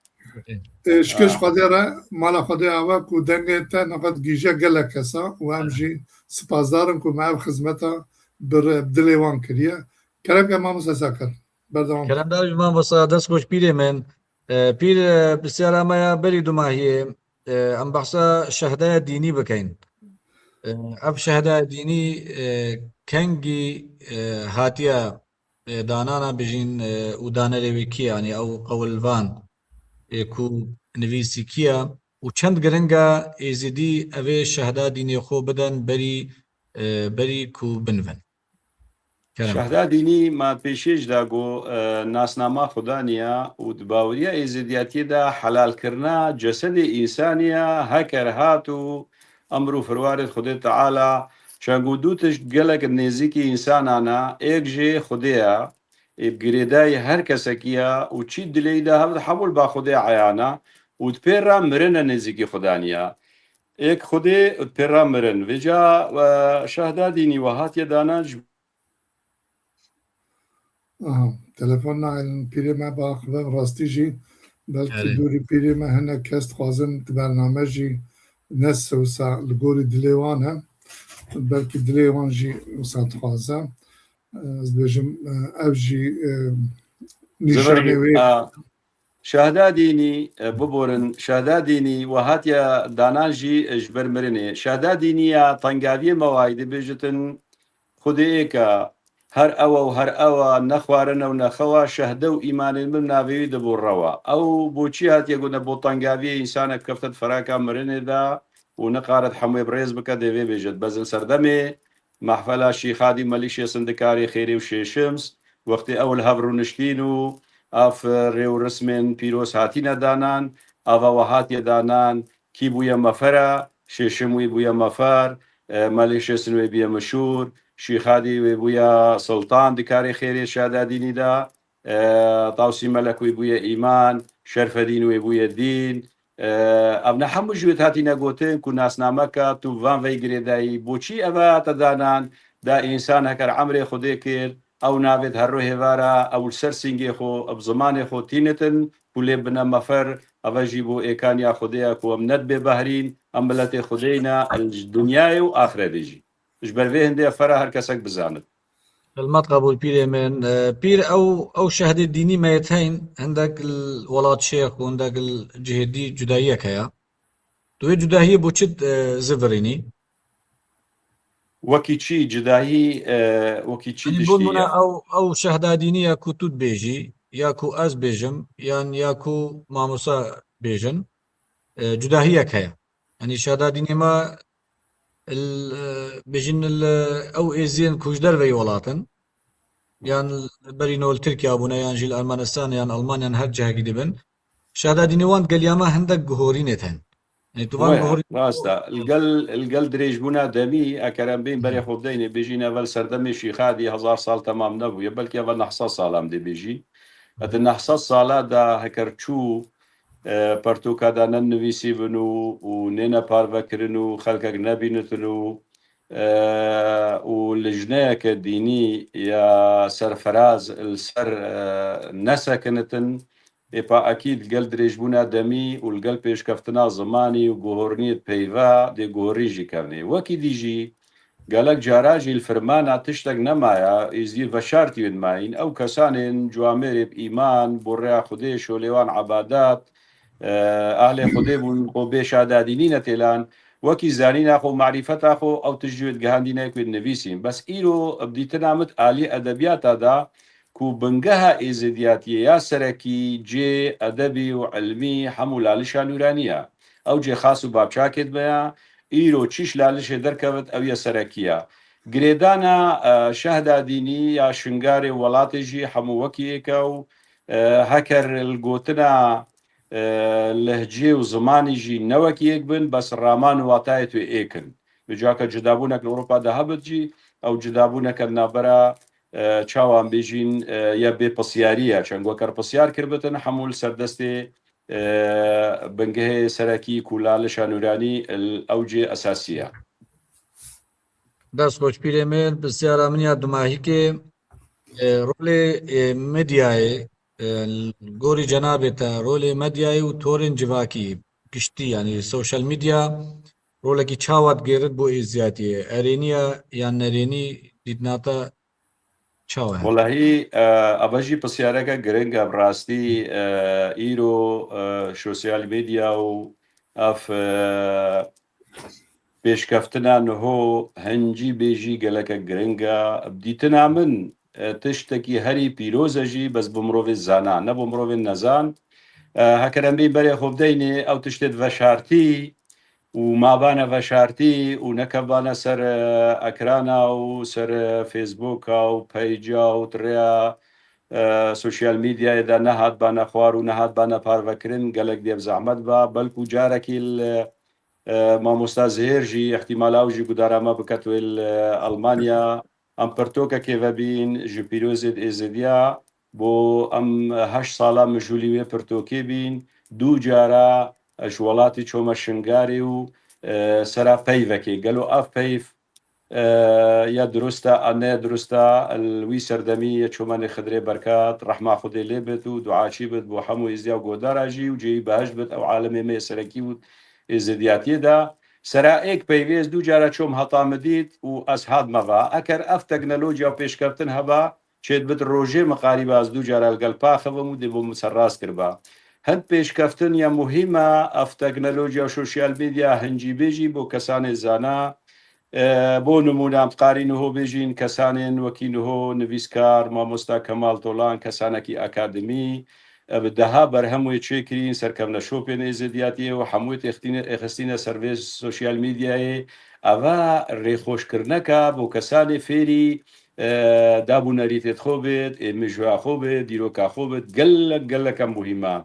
E, şikir ji Ha. Xwedê re, mala Xwedê ava ku dengê te neqet gîje gelek kesa û em Ha. jî spasdar in ku me ev xizmeta bi re-, dilê wan kiriye. Kerem ke mamoste Sakar. Berdewam. Kerem dar ji mamoste, dest xweş pîrê min. E, pîr, e, pisyara me ya berî dumahiyê, e, em behsa şehdeya dînî bikeyn. E, ev şehdeya dînî, e, kengî, e, hatiye, e, danana bijîn, e, û danerê wê kî, yanî ew qewilvan, e, ku nivîsî kî ye û çend giringa êzidî evê şehda dînê xwe biden berî, e, berî ku binivin. Kerem. Şehda dînî ma pêşê jî da got, e, nasnama Xudanî ya û di baweriya êzidiyatiyê de helalkirina cesedê însanî ya, heker hat û emr û firwarê Xwedê Teala, çengo du tişt gelek nêzîkî însanan a, êk jê Xwedê ya, ê bi girêdayî her kesekî ya û çî dileyî de hev hemû li ba Xwedê eyan a û di pê re mirin e nêzîkî Xudanî ya. Êk Xwedê û di pê re mirin. Vêca, e, şehda dînî we hatiye danan ji Aha, telefon nayên pîrê me biaxive, rastî jî belkî Erê. dûrî pîrê me hinek kes dixwazin di bername jî ne wisa li gorî dilê wan e, belkî dilê wan jî wisa dixwaze. Ez dibêjim, ev jî, e, nîşanê Zivirî, wê. a, Şehda dînî, e, biborin, şehda dînî we hatiye danan jî, e, ji ber mirinê. Şehda dînî ya tengaviyê me wayî dibêjitin, Xwedê êk e, her ew e û her ew e, ne xwarin e û ne xew e, şehde û îmanên min navê wî de bo rew e. Ew bo çi hatiye got, ne bo tengaviyê însanek kefte di feraka mirinê de û nikaret hemûyê bi rêz bike, dê vê bêjit. Bezin serdemê, Mehfela Şîxadî Melîşê Sindikarê Xêrê û Şêşims, wextê ew li hev rûniştîn û ev rê û rismên pîroz hatîne danan, ava we hatiye danan, kî bûye mefera, Şêşim wî bûye mefer, e, Melîşê Sin wê bûye mişûr, Şîxadî wê bûye sultan di karê xêrê şada dînî de, e, Tawsî Melek wê bûye îman, Şerfedîn wê bûye dîn, e, ev ne hemû ji wê hatîne gotin ku nasnameka tu van vey girêdayî, boçî eve hate danan, da însan heker emrê Xwedê kir, ew navê di her rohê vara, ew li ser sîngê xwe, bi zimanê xwe tînitin, ku lê bine mefer, eve jî bo êkaniya Xwedê ye ku em ne dibê behrîn, em miletê Xwedê ne, el ji dinyayê û axretê jî. Ji ber vê hindê fera her kesek bizanit. Xilmet qebûl pîrê min. E, pîr ew, ew şehdê dînî me yê teyn, hindek li welat şêx û hindek li cihê dî cudayiyek heye. Tu wê cudahiyê bo çi, e, zivirînî? Wekî çi cudahî, e, wekî çi Yanî, tiştî bo nmûne ye? ew, ew şehda dînî ya ku tu dibêjî, ya ku ez bêjim, yan ya ku mamosa bêjin, e, cudahiyek heye. Yanî şehda dînê me il, e, bêjin il, e, ew êziyên ku ji derveyî welat in, yan berî no li Tirkiye bûne, yan jî li Ermenistan, yan Almanya, yan her cihekî dibin. Şehda dînê wan geliya me hindek guhorînê tên. Yanî tu van Wê, guhorî- rast e. Li gel, li gel dirêjbûna demî, eker em bên berê Hı. xwe bideyne, bêjîn evel serdemê Şîxadî hezar sal temam nebûye, belkî evel neh sed sal em dê bêjîn. Hı. Di neh sed sala de heker çû, e, pertûka de nenivîsîbin û, û nêne parvekirin û xelkek nebînitin û, e, û lijneyeke dînî ya serferaz li ser, e, nesekinitin, ê pa ekîd gel dirêjbûna demî û li gel pêşkeftina zimanî û guhorniyê peyva dê guhorî jî kevnê. Wekî dî jî gelek cara jî li firmana tiştek nemaya, êzdî veşartî wê dimayîn. Ew kesanên cuamêrê bi îman, bo rêya Xwedê şolê wan ebadat, e, ahlê Xwedê bûn, xwe bê şada dînî netêlan, Wekî zanîna xwe û marîfeta xwe ew tişt jî wê digihandîne ku wê dinivîsîn. Bes îro bi dîtina min di alî edebiyata de ku bingeha êzidiyatiyê ya serekî cê edebî û ilmî hemû Lalişa Nûranî ye. Ew cê xas û bavçakê dibe ya. Îro çi ji Lalişê derkevit, ew ye serekî ye. Girêdana, e, şehda dînî ya Şingarê welatê jî hemû wekî yek e û, e, heker li gotina, e, lehcê û zimanî jî ne wekî yek bin, bes raman û watayê tu êk in. Bi caka cudabûnek li Ewropa de hebit jî, ew cudabûneke navbera, e, çawa em bêjîn, e, ya bê pisyarî ye. Çend weker pisyar kirbitin, hemû li ser destê, e, bingehê serekî ku Lalişa Nûranî, ew cê esasî ye. Dest xweş pîrê min, pisyara min ya dumahîkê, e, rolê, e, medyayê, e, gorî cenabê te, rolê medyayê û torên civakî, giştî, yanî sosyal medya, rolekî çawa digêrit bo êziyatiyê? Erênî ye yan nerênî, dîtina te çawa ye? Welahî, e, eva jî pisyareke giring e, bi rastî, e, îro, e, sosyal medya û ev, e, pêşkeftina niho hincî bêjî geleke giring e. Bi dîtina min, e, tiştekî herî pîroz e jî, bes bo mirovê zana, ne bo mirovê nezan. E, heker em bê berê xwe bideynê, ew tiştê di veşartî û mabane veşartî û nekevbane ser, e, ekrana û ser, e, Facebooka û peyca û di rêya, e, sosyal medyayê de nehatbane xwar û nehatbane parvekirin, gelek dê bi zehmet ba. Belkû carekî li, e, mamosta Zihêr jî, ihtimala ew jî gudara me biket wê li Almanya. Em pirtokekê vebîn ji pîrozê di Êzidiya, bo em heşt sala mijûlî wê pirtokê bîn, du cara ji welatî çome Şingarê û, e, sera peyvekê. Gelo ev peyv, e, ya dirust e, an ne ya dirust e, li wî serdemî ya çomenê Xidirê Berkat, rehma Xwedê lê bit û duaçî bit bo hemû Êzidiya û godara jî û cihê wî behişt bit, ew alemê me yê serekî û êzidiyatiyê de. Sera êk peyvê ez du cara çom heta min dît û ez hat me va. Eker ev teknolojiya û pêşkeftin heba, çêdibit rojê min qarîba ez du cara li gel paxivim û dê bo min serrast kiriba. Hin pêşkeftin ya muhîm e, ev teknolojiya û sosyal medya hincî bêjî bo kesanê zana, e, bo nimûne em dikarî niho bêjîn kesanên wekî niho nivîskar, mamosta Kemal Tolan, kesanekî akademî, e, bi deha berhem wê çêkirîn, serkevne şopên êzidiyatiyê û hemû wê têxtîne-, êxistîne ser vê sosyal medyayê. Eva rêxweşkirineke bo kesanê fêrî, e, dab û nerîtêt xwe bêt, ê mijûya xwe bêt, dîroka xwe bêt, gelek, geleke muhîm e.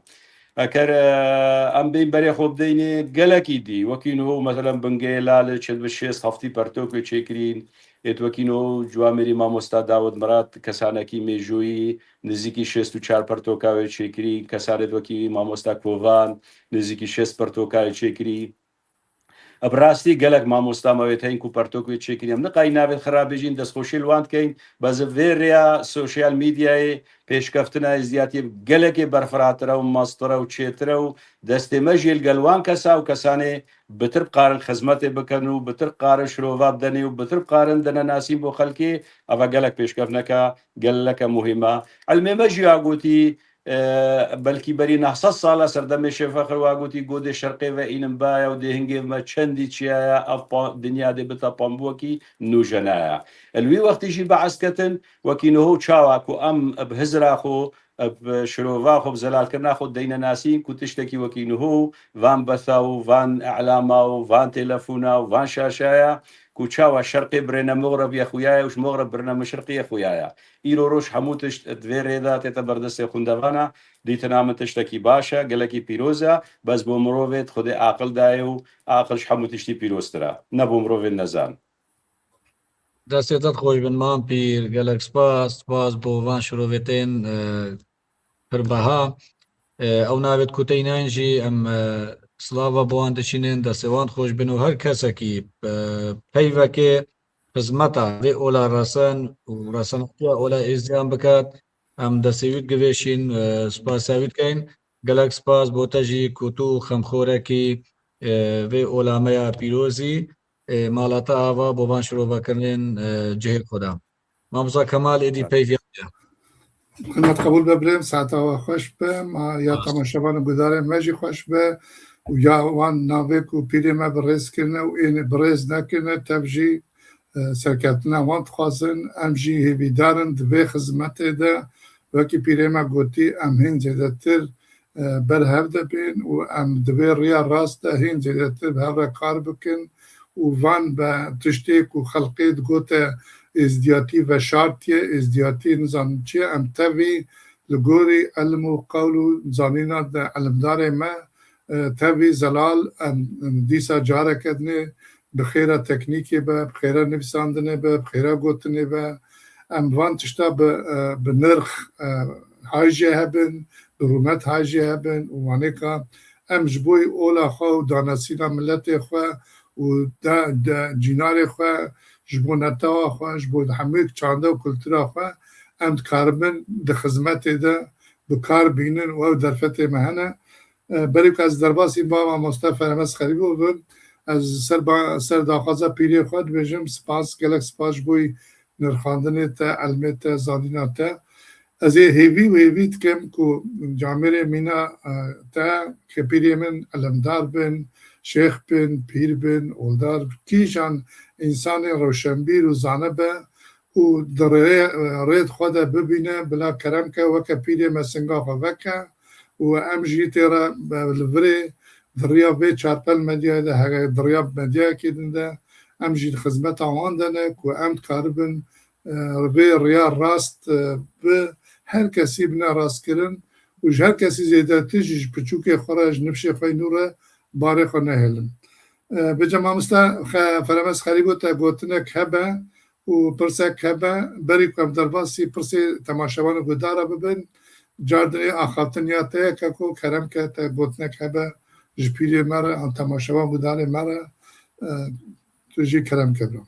Eker, e, em bên berê xwe bideynê gelekî dî, wekî niho, meselen, bingehê Lale çend bi şêst heftî pertokê çêkirîn, êt wekî niho Ciwamêrî Mamosta Dawid Mirat, kesanekî mêjûyî, nizîkî şêst û çar pertoka wê çêkirî, kesanêt wekî Mamosta Kovan, nizîkî şêst pertoka wê çêkirî. Bi rastî gelek mamosta me wê heyîn ku pertok wê çêkirî. Em niqayî navê xira bêjîn, destxweşî li wan dikeyn. Bes vê rêya sosyal medyayê pêşkeftina êziyatiyê gelekê berfiratir e û meztir e û çêtir e û destê me jî li gel wan kesa û kesanê bitir bikarin xizmetê bikin û bitir bikarin şirova bidenê û bitir bikarin denenasîn bo xelkê, eva gelek pêşkeftineke geleke muhîm e. Ilmê me jî ya gotî, e, belkî berî neh sed sala serdemê Şêx Fexr wa gotî, godê şerqê ve înimbaye û dê hingê me çendî çiyaya, ev pa-, dinya dê bita pambûwekî nûjenaya. Li wî wextî jî behs ketin, wekî niho çawa ku em bi hizra xwe, bi şirova xwe, bi zelalkirina xwe deyne nasîn ku tiştekî wekî niho, van betha û van îlama û van telefona û van şaşaya, ku çawa şerqê birêne moxreb yê xuya ye û ji moxreb birêne mişriqî yê xuya ye. Îro roj hemû tişt di vê rê de tête ber destê xwendevana, dîtina min tiştekî baş e, gelekî pîroz e, bes bo mirovê di Xwedê aqil dayê û aqil ji hemû tiştî pîroztir e, ne bo mirovên nezan. Destê te xweş bin, Mam Pîr, gelek spas, spas bo van şirovêtên, e, pir beha. E, ew navêt ku te înayên jî em, e, slava bo wan diçînin, destê wan xweş bin û her kesekî, e, peyvekê xizmeta vê ola resen û resenatiya ola êzdiyan bikat, em destê wî digivêşîn, e, spasiya wî dikeyn. Gelek spas bo te jî ku tu xemxorekî, e, vê ola me ya pîrozî, e, mala te ava bo van şirovakirinên, e, cihê xwe de. Mamosta Kemal êdî peyv ya te. Xizmet qebûl be birêm, saeta we xweş be, ma ya temaşevan û guhdarên me jî xweş be. û ya wan navê ku pîrê me bi rêz kirine û ê bi rêz nekirine, tev jî, e, serkeftina wan dixwazin. Em jî hêvîdar in di vê xizmetê de wekî pîrê me gotî, em hîn zêdetir, e, ber hev de bên û em di vê riya rast de hîn zêdetir bi hev re kar bikin û van be tiştê ku xelqê digote êzdiyatî veşartiye, êzdiyatî nizanim çi ye, em tevî li gorî ilm û qewl û zanîna de ilimdarê me, e, tevî zelal, em, em dîsa careke dinê bi xêra teknîkê be, bi xêra nivîsandinê be, bi xêra gotinê be, em van tişta bi, e, bi nirx, e, hay jê hebin, bi rûmet hay jê hebin û wanêka em ji bo ola xwe û danasîna miletê xwe û de, de cînarê xwe, ji bo netewa xwe, ji bo hemû çanda û kultura xwe em dikaribin di xizmetê de bi kar bînin û ew derfetê me hene. E, berî ku ez derbasî ba mamoste Feremez Xerîbo bim, ez ser ba-, ser daxwaza pîrê xwe dibêjim, spas, gelek spas ji bo nirxandinê te, ilmê te, zanîna te. Ez ê hêvî û hêvî dikim ku camêrê mîna, e, te, xepîrê min ilimdar bin, şêx bin, pîr bin, oldar, kîjan însanê rewşenbîr û zane be û di rê, rê xwe de bibîne, bila kerem ke weke pîrê me singa xwe veke û em jî tê re, e, li virê di riya vê çarpel medyayê de, hege di riya medyayekê din de, em jî di xizmeta wan de ne ku em dikaribin, e, vê riya rast, e, bi her kesî bine rastkirin û ji her kesî zêdetir jî ji piçûkê xwe re, ji nifşê xwe nû re barê xwe nehêlin. E, bice mamoste Xe-, Feremez Xerîbo te gotinek hebe û pirsek hebe, berî ku em derbasî pirsê temaşevan û guhdara bibin, cardinê axaftin ya te ye, keko kerem ke te gotinek hebe ji pîrê me re an temaşevan guhdarê me re, e, tu jî kerem ke bira.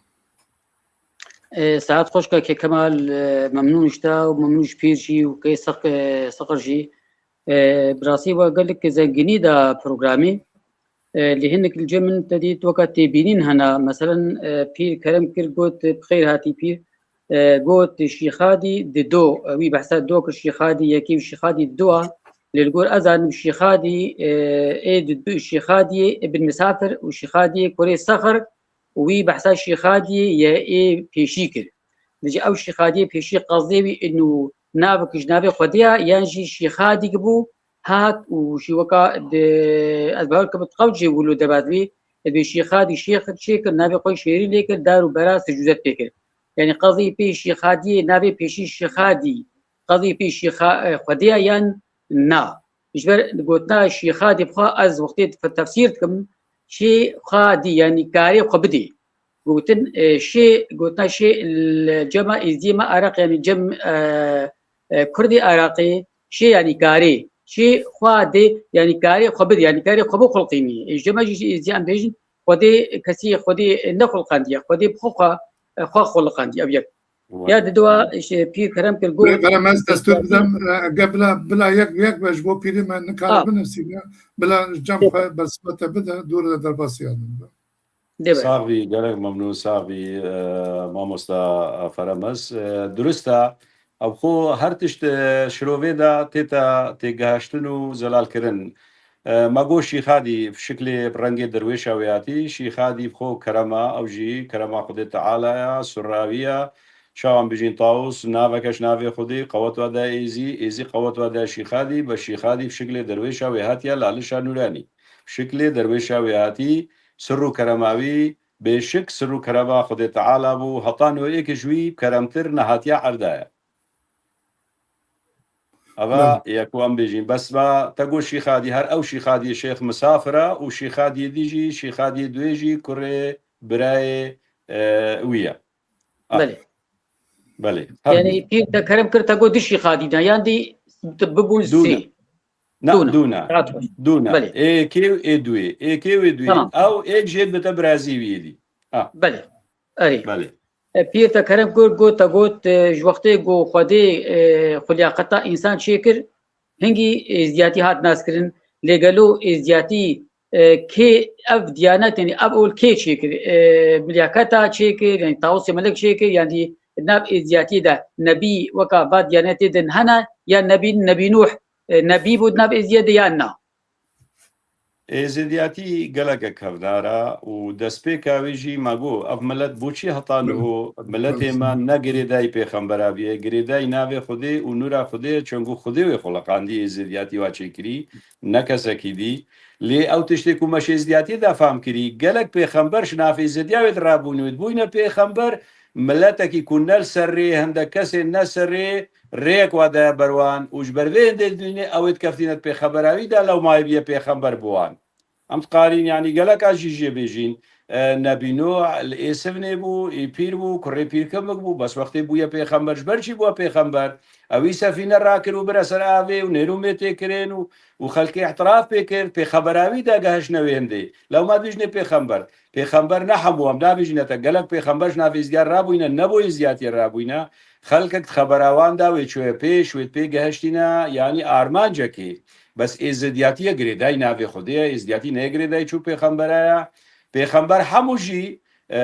E, saet xweş ke, ke Kemal, e, memnûn ji te û memnûn ji pîr jî û kê Seq-, e, Seqir jî. E, bi rastî we gelek zengînî da programî. E, lê hinek li cem min te dît weka têbînîn hena. Meselen, e, pîr kerem kir got, bi xêr hatî pîr. E, got, Şîxadî di do, e, wî behsa do kir Şîxadî yekî û Şîxadî di do a. Lê li gor ez zanim Şîxadî, e, ê di du, Şîxadiyê Ibn Misafir û Şîxadiyê Kurê Sexir û wî behsa Şîxadiyê ye ê pêşî kir. Dije ew Şîxadiyê pêşî qezdê wî inu navik ji navê Xwedê ya, yan jî Şîxadîk bû, hat û jî weka di, ez bawer kim qewt jê wilo debaz wî, dibê Şîxadî şêxik çêkir, navê xwe Şêrî lê kir, dar û bera sicûdet pê kir. Yanî qezî pê Şîxadiyê navê pêşî Şîxadî, qezî pê Şîxa-, e, Xwedê ya yan na? Ji ber gotina Şîxadî bi xwe ez wextê tefsîr dikim, şê xadî, yanî karê xwe bidê. Gotin, e, şê, gotina şê li cema êzdiyê me Araq, yanî cem, e, e, Kurdê Araqê, şê yanî karê, şê xwe dê, yanî karê xwe bidê, yanî karê xwe bixulqînî. E, ji cema jî êzdiyan bêjin, Xwedê kesî Xwedê nexulqandiye, Xwedê bi xwe xwe, e, xwe xuliqandiye. Ev yek. Ya di dua, e, pîr kerem kir got. Bere ez destûr bidem, e, ge bila, bila yek yek be ji bo pîrê me nikare binivîsîne, bila cem xwe bersiva te bide, dûr de derbasî ya din be. Sax bî, gelek memnûn, sax bî, e, mamosta Feremez. E, durist e, ev xwe her tişt, e, şirovê de tête têgihiştin û zelalkirin. E, me got Şîxadî bi şiklê, bi rengê derwêşa wê hatî. Şîxadî bi xwe kerema, ew jî kerema Xwedê Teala ya, sirra wî ya. Çawa em bijîn Tawus, naveke ji navê Xwedê, qewet wa de êzî, êzî qewet wa de Şîxadî, be Şîxadî bi şiklê derwêşa wê hatiye, lalişa nûranî. Bi şiklê derwêşa wê hatî, sirr û kerema wî, bêşik sirr û kerema Xwedê Teala bû, heta nû êk ji wî keremtir nehatiye erda ye. Eva ye ku em bêjîn. Bes va te got Şîxadî, her ew Şîxadiyê Şêx Misafir e û Şîxadiyê dî jî, Şîxadiyê duê jî kurê birayê, e, wî ye. Ah. Belê. Belê. Yanî pîr te kerem kir, te got du Şîxadî ne, yan dî bibûn sê. Na, dûna. Dûna. Rahat xweş. Dûna. Belê. Ê kê û ê duê. Ê kê û ê duê. Tamam. Ew êk jê dibite birazî wî yê dî. Ah. Belê. Erê. Belê. E, pîr te kerem kir, got, te got, e, ji wextê ku Xwedê, e, xulyaqeta însan çêkir, hingî êzdiyatî hat naskirin. Lê gelo êzdiyatî, e, kê ev diyanet, yanî ev ol kê çêkir? E, milyaketa çêkir, yanî Tawusê Melek çêkir, yanî di nav êzdiyatî de nebî weka va diyanetê din hene, ya nebî, Nebî Nûh, e, nebî bû di nav êzdiyê de yan na? Êzidiyatî gelekek kevdar e û destpêka wê jî me got, ev milet boçî heta niho miletê me ne girêdayî pêxembera bûye, girêdayî navê Xwedê û nûra Xwedê ye, çengo Xwedê wê xuliqandî êzidiyatî wa çêkirî, ne kesekî dî. Lê ew tiştê ku me ji êzidiyatiyê de fehm kirî, gelek pêxember ji nav êzidiya wê di rabûn wê dibûyne pêxember, miletekî ku ne li ser rê, hindek kesên ne ser rê, rêyek wa daye ber wan û ji ber vê hindê dibîne ew ê dikeftîne di pêxembera wî de, lewma wê bûye pêxember bi wan. Em dikarîn, yanî geleka jî jê bêjîn, e, Nebî Nuh li Êsivnê bû, î pîr bû, kurê pîrkimik bû, bes wextê bûye pêxember, ji ber çi bûye pêxember? Ewî sefîne rakir û bire ser avê û nêr û mê tê kirin û, û xelkê îtiraf pê kir, pêxembera wî de gehiştine wê hindê. Lewma dibêjinê pêxember. Pêxember ne hemû, em nabêjîne te, gelek pêxember ji nav êzidiyê rabûyne, ne bo êzidiyatiyê rabûyne. Xelkek di xebera wan de wê çûye pêş, wê pê gehiştîne, yanî armancekê. Bes êzidiyatiye girêdayî navê Xwedê ye, êzidiyatî neyê girêdayî çû pêxembera ye. Pêxember hemû jî, e,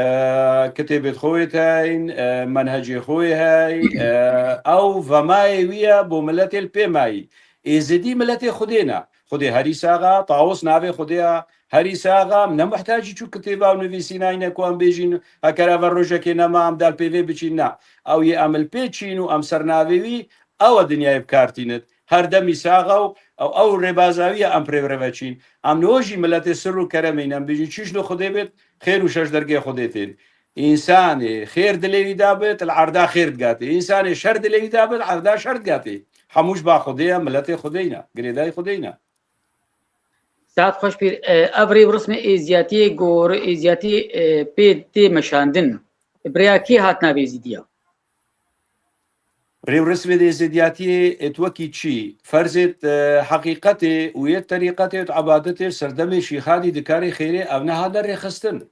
kitêbê xwe wê teyn, e, menhecê xwe wê hey, e, ew vemayê wî ye bo miletê li pê mayî. Êzidî miletê Xwedê ne. Xwedê Herîs Axa, Tawus navê Xwedê ye, Herîs Axa, em ne muhtacî çû kitêba û nivîsîna yî ne ku em bêjîn, heker eve rojekê nema, em dal pê vê biçîn, na. Ew yê em li pê çîn û em ser navê wî, ew e dinyayê bi kar tînit. Her demî sax e û ew, ew rêbaza wî ye em pê re ve çîn. Em niho jî miletê sir û keremê yîn, em bêjîn çişt li Xwedê bêt, xêr û şeş dergê Xwedê tên. Însanê xêr dilê wî de bit, li erda xêr digatê. Însanê şer dilê wî de bit, erda şer digatê. Hemû ji ba Xwedê ye, miletê Xwedê yî ne, girêdayî Xwedê yî ne. Saet xweş pîr. E, ev rêw rismê êziyatiyê gor, êziyatî, e, pê tê meşandin. Bi rêya kê hatina vê êzîdiya? Rêw rismê êzidiyatiyê êt wekî çî? Ferzêt, e, heqîqetê û yê terîqetê û ebadetê serdemê Şîxadî dikarê xêrê ev nehatine rêxistin.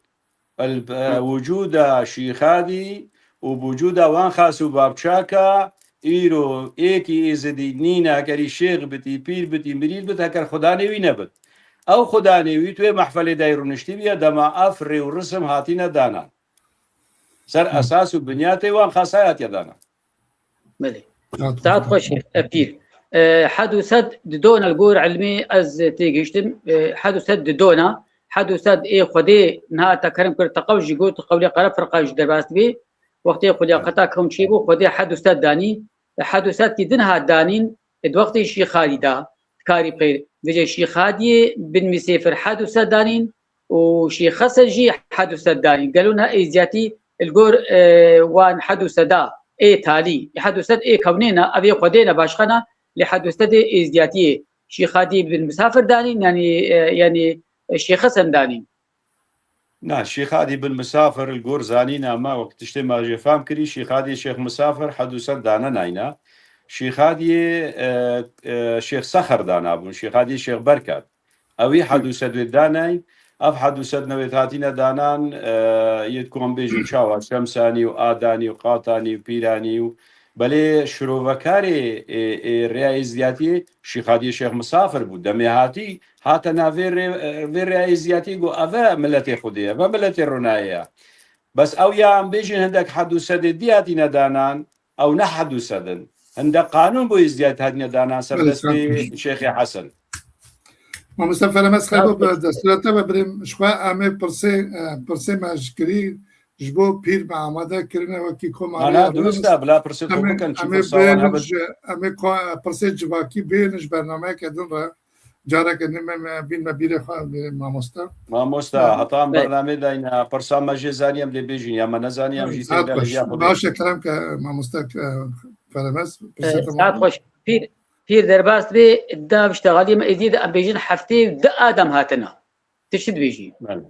El, e, wicûda Şîxadî û bi wicûda wan xas û babçaka îro êkî êzidî nîne, hekerî şêx bitî, pîr bitî, mirîd bit, heker xudanê wî nebit. Ew xudanê wî tu wê mehfelê de rûniştî bîye, dema ev rê û risim hatîne danan. Ser esas û binyatê wan xasay hatiye danan. Belê. Saet xweş. Saet xweş, e, pîr. E, hed û sed di dona li gor ilmê ez têgihiştim. E, hed û sed di dona, hed û sed ê Xwedê niha te kerem kir, te qewl jî got, qewlê qere firqa jî derbas dibê. Wextê xulyaqeta kewn çêbû, Xwedê hed û sed danî. E, hed û sed kî din hat danîn, e, di wextê Şîxadî de dikarî bixêr. Vêce Şîxadiyê bin Misêfir hed û sed danîn, û Şêx Hesen jî hed û sed danîn. Gelo ne êziyatî li gor, e, wan hed û seda ê talî, hed û sed ê kewnê ne, ev ê Xwedê ne, başqa ne, lê hed û sedê êziyatiyê Şêxadî bin Misafir danîn, yanî, e, yanî, e, Şêx Hesen danîn. Na, Şêxadî bin Misafir li gor zanîna me, wek tiştê me jê fehm kirî, Şêxadî Şêx Misafir hed û sed dane nayne. Şêxadiyê, e, e, Şêx Sexer dana bûn, Şêxadî Şêx Berkat. Ewî hed û sed wê danay, ev hed û sed newêt hatîne danan, e, yê ku em bêjin çawa, Şemsanî û Adanî û Qatanî û Pîranî û belê şirovekarê ê, ê rêya êzdiyatiyê Şîxadiyê Şêx Misafir bû. Demê hatî, hate nav vê rê, vê rêya êzdiyatiyê got, eve miletê Xwedê ye, eve miletê ronayê ye. Bes ew ya em bêjin hindek hed û sedê dî hatîne danan, ew ne hed û sed in. Hinde qanûn bo êzdiyat hatine danan ser Belê, destê sağ ol. Şêxê Hesen. Mamoste Feremes, xeybo bi destûra te ve birêm, ji xwe em ê pirsê, e, pirsê me ji kirî, ji bo pîr me amade kirine wekî komarê. Ana, durust e, bila pirsê xwe bikin, çi pirsa wan hebin. Em ê ko-, pirsê civakî bênin ji bernameyeke din re. Careke nîme me bîn me bîrê xwe, bîrê mamoste. Mamoste, heta em bernamê dayne, pirsa me jê zanî em lê bêjîn, ya me nezanî em jî têde li ya xwe bêjîn. Baş e, kerem ke mamoste, e, Feremes, pirseta me. Saet xweş. Pîr, pîr derbas bê, da viştexalî me êdî de em bêjin heftê û di adem hatine. Tu çi dibêjî? Belê.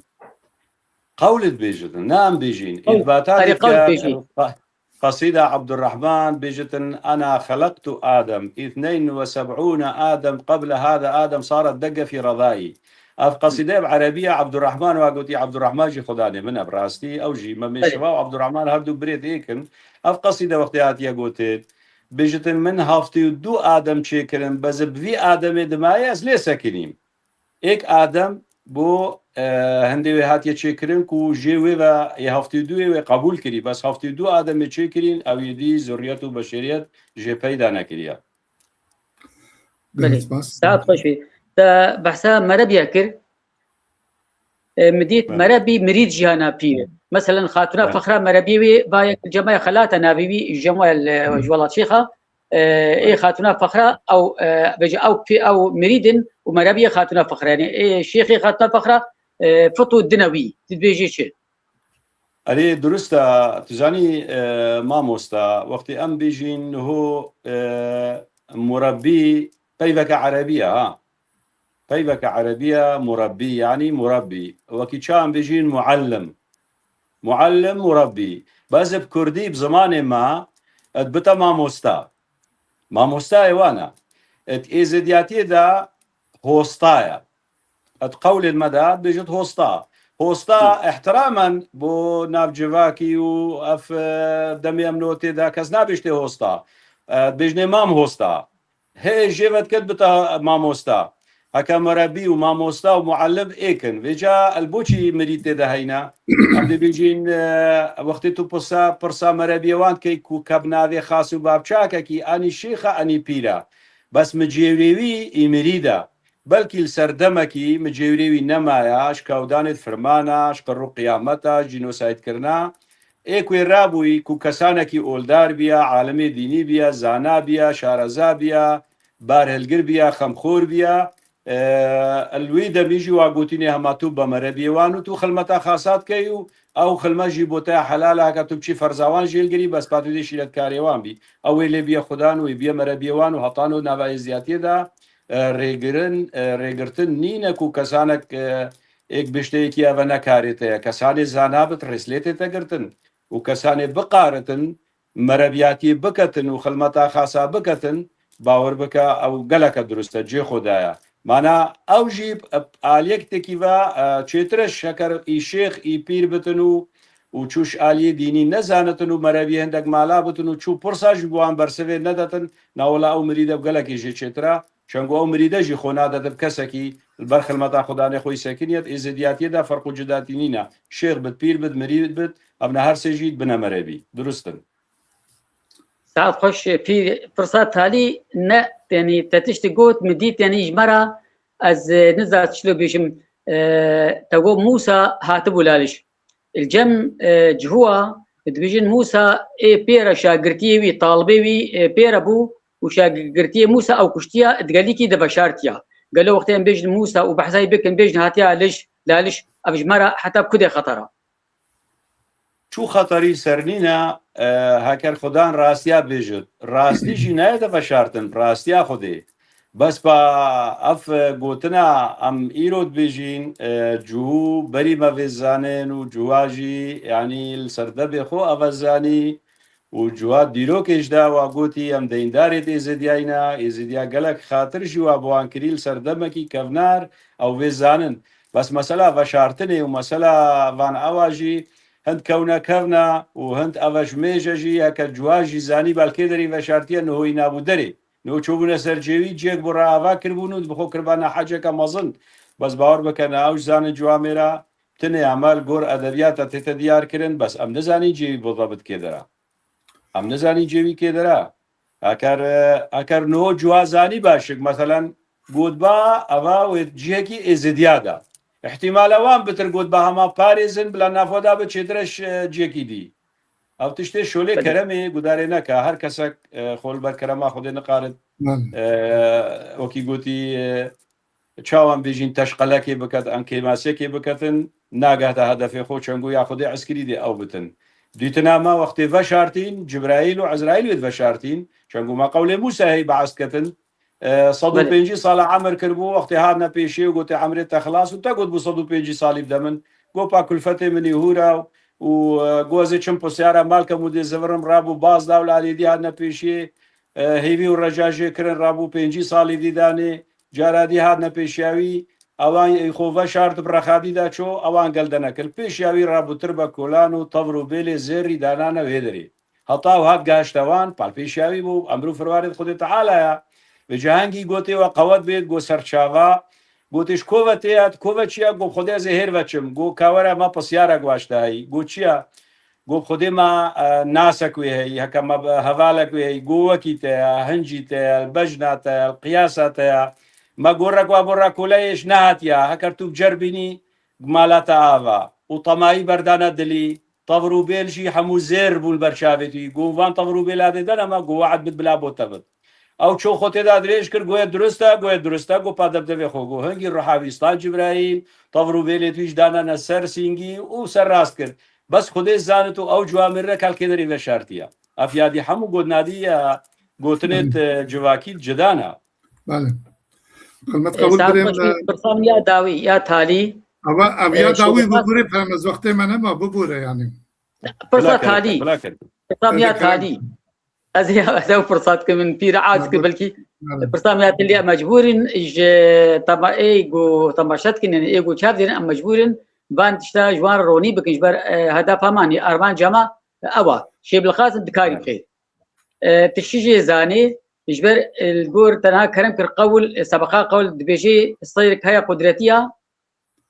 Qewl dibêjin, ne em bêjîn. Qewl. Îthbata erê, qewl dibêjî. Qesîda Ebdurrahman bêjitin, "Ena xeleqtu Adem, îthneyn ve seb'ûne Adem qeble hada Adem saret degge fî redayî." Ev qesîde bi erebî ye, Ebdurrahman wa gotî, Ebdurrahman jî xudanê min e, bi rastî, ew jî Memê Belê. Şiva û Ebdurrahman her du birêt êk in. Ev qesîde wextê hatiye gotin, bêjitin, "Min heftê û du Adem çêkirin, bes bi vî Ademê dimayê ez lê sekinîm." Êk Adem bo, e, hindê wê hatiye çêkirin ku jê wê ve yê heftê û duyê wê qebûl kirî. Bes heftê û du Ademê çêkirîn, ew yê dî zurriyet û beşeriyet jê peyda nekiriye. Belê. Gelek spas. Saet xweş bê. Te behsa merebiya kir. e, midît merebî mirîd jiyana pîr. Meselen, Xatuna Fexra merebî wê, bayek cemaya xelata navî wî, cemaya, e, ji welat şêxa, e, ê Xatuna Fexra, ew, e, bêje ew pî-, ew mirîdin û merebî Xatuna Fexra. Yanî, ê şêxê Xatuna Fexra, e, fit û dine wî. Dibêjê çi? Erê, durust e, tu zanî, e, mamosta, wextê em bêjîn ho, e, murebbî, peyveke erebî ye, ha. Peyveke erebî ye, murebbî, yanî murebbî. Wekî çawa em bêjîn muallim. Muallim, murebbî. Bes bi kurdî, bi zimanê me, et bite mamosta. Mamosta ê wan e. Et êzidiyatiyê de hosta ye. Et qewlên me de dibêjit hosta. Hosta Hı. ihtiramen bo navcivakî û ev, e, demê em notê de kes nabêjtê hosta. E, dibêjnê mam hosta. Hê jê ve diket bita mamosta. Heke merebî û mamosta û muallim êk in. Vêca el boçî mirîd tê de heyne? Em dibêjin, e, wextê tu pirsa, pirsa merebiyê wan dikey ku ke bi navê xas û bavçakekî anî şêx e, anî pîr e. Bes micêwrê wî î mirîd e. Belkî li ser demekî micêwrê wî nemaye, ji kawdanê di firmana, ji qirr û qiyameta, jînosaydkirina. Ê ku ê rabûyî ku kesanekî oldar biya, alimê dînî biya, zana biya, şareza biya, barhilgir biya, xemxor biya, e, li wî demî jî wa gotînê hema tu be merebiyê wan û tu xilmeta xasa dikey û ew xilmet jî bo te helal e, heke tu biçî ferza wan jê hilgirî, bes pa tu dê şîretkarê wan bî. Ew wê lê biye xudan, wê biye merebiyê wan û hetan û nava êziyatiyê de, e, rêgirin, e, rêgirtin nîne ku kesanek, e, êk bişteyekî eve ne karê te ye. Kesanê zana bit rêslê tê te girtin û kesanê biqaritin, merebiyatiyê biketin û xilmeta xasa biketin, bawer bike ew geleke durust e, cê xwe daye. Mana ew jî bi aliyektekî ve, e, çêtir e, şeker î şêx, î pîr bitin û, û çû ji aliyê dînî nezanitin û merebiyê hindek mala bitin û çû pirsa jî bi wan bersivê nedetin, na wela ew mirîde bi gelekî jê çêtir e. Çengo ew mirîde jî xwe nadetin bi kesekî li ber xilmeta xudanê xwe yî sekiniyet, êzidiyatiyê de ferq û cidatî nîne. Şêx bit, pîr bit, mirîd bit, ev ne her sê jî bine merebî. Durust in. Saet xweş, pî-, pirsa talî ne, tenî te tiştî got, min dît, tenî ji me re, ez, e, niza çilo bêjim, e, te got Mûsa hatibû laliş. Li cem, e, cihûa dibêjin Mûsa ê pê re şagirtiyê wî, talibê wî, e, pê re bû û şagirtiyê Mûsa ew kuştiya, di gelîkî de veşartiya. Gelo wextê em bêjin Mûsa û behsayî bikin, bêjin hatiya lij, laliş, ev ji me re heta bi kudê xetera? Çû xeterî ser nîne, e, heker xudan rastiya bêjit. Rastî jî nayê de veşartin, rastiya Xwedê. Bes pa ev, e, gotina em îro dibêjîn, e, cû berî me vê zanin û cûwa jî, yanî li ser debê xwe eve zanî û cûwa dîrokê ji de wa gotî em deyndarê di êzidiyayî ne, êzidiya gelek xatir jî wa bi wan kirî li ser demekî kevnar ew vê zanin. Bes mesela veşartinê û mesela van ewa jî hind kewne kevna û hind eve ji mêje jî heke cuwa jî zanî belkê derî veşartiye nihoyî nabû derê. Niho çûbûne ser cêwî ciyek bo re ava kiribûn û bi xwe kiribana heceke mezin. Bes bawer bike ne ew ji zanin cuwa mêra tinê eme li gor edebiyata tête diyar kirin, bes em nizanîn cêwî bi zebit kê dera. Em nizanîn cêwî kê dera. Eker, e, eker niho cuwa zanî başik, meselen, gotba eva wê cihekî êzidiya da. Îhtimale wan bitir gotba hema parêzin bila nafo da bi çêtire ş-, cihekî dî. Ev tiştê şolê Belê. keremê gudarê neke. Her kesek, e, xwe li ber kerema Xwedê niqarit, Belê. e, wekî gotî, e, çawan bêjîn teşqelekê biket, an kêmasekê biketin, nagehte hedefê xwe, çengo ya Xwedê eskirî dê ew bitin. Dîtina me wextê veşartîn, Cibraîl û Ezraîl wê veşartîn, çengo me qewlê Mûsa hey behs ketin, e, sed û pêncî Belê. sala emir kiribû, wextê hatine pêşiyê û gotê emrê te xilas û te got bû sed û pêncî salî bide min. Go pa kulfetê min î hûra û, e, go ez ê çim pisyara mal kem û dê zivirim rabû baz da û li alî dî hatine pêşiyê, e, hêvî û reca jê kirin rabû pêncî salî dî danê. Cara dî hatine pêşiya wî, ewan ê xwe veşart bi rexadî de ço, ewan gel de nekir. Pêşiya wî rabû tirbe kolan û tevr û bêlê zêrî danane wê derê. Heta ew hat gehişte wan, pal pêşiya wî bû, emr û firwarê di Xwedê Teala ya. Vê cihangî gotê we qewet bêt, go serçava, gotê ji ko ve tê ya, di ko ve çi ya, go Xwedê ez ê hêr ve çim, go ka were me pisyarek waştahî, go çi ya? Got, Xwedê me, e, nasek wê heyî, heke me bi hevalek wê heyî, got, wekî te ya, hincî te ya, bejna te ya, qiyasa te ya. Me got, rek wa bo rekoleyê ji nehatiya, heker tu bi cer bînî, mala te ava û temayî berdana dilî, tevr û bêl jî hemû zêr bûn ber çavê te. Got, van tevr û bêla dê dene me, got, we'd bid bila bo te bid. Ew ço xwe tê de dirêj kir, goye durist e, goye durist e, got, pa debdevê xwe, got, hingî ruha wî stan Cibraîl, tevr û bêlê tu jî danane ser sîngî û ser rast kir. Bes Xwedê zanit û ew ciwa mirine kalkê derî veşartiye. Ev yadî hemû gotnadî ya gotinê te civakî cidan e. Bale. Xidmet E, qebûl saet birêm, xweş bî, e, pirsa min ya dawî, ya talî. Ava, ev E, ya dawî şêxê bibûrê, pem ez wextê me nema, bibûre yani. Pirsa Bila kerem, talî. bila kerem. Pirsa min ya Öyle kerem. talî. Ez ya, ez ew pirsa dikim, min pîr a Ha, dikim bu- belkî. Bale. Pirsa min ya talî, em mecbûr in ji tema ê ku temaşe dikin, ê ku çav dêrin, em mecbûr in van tişta ji wan ronî bikin, ji ber, e, hedefa me, armanca me ew a. Şêbilqasim dikarî Evet. bixê. E, tu şi jê zanî, ji ber, e, li gor tenha kerem kir qewl, e, sebeqa qewl dibêjê seyr heye qudretiya,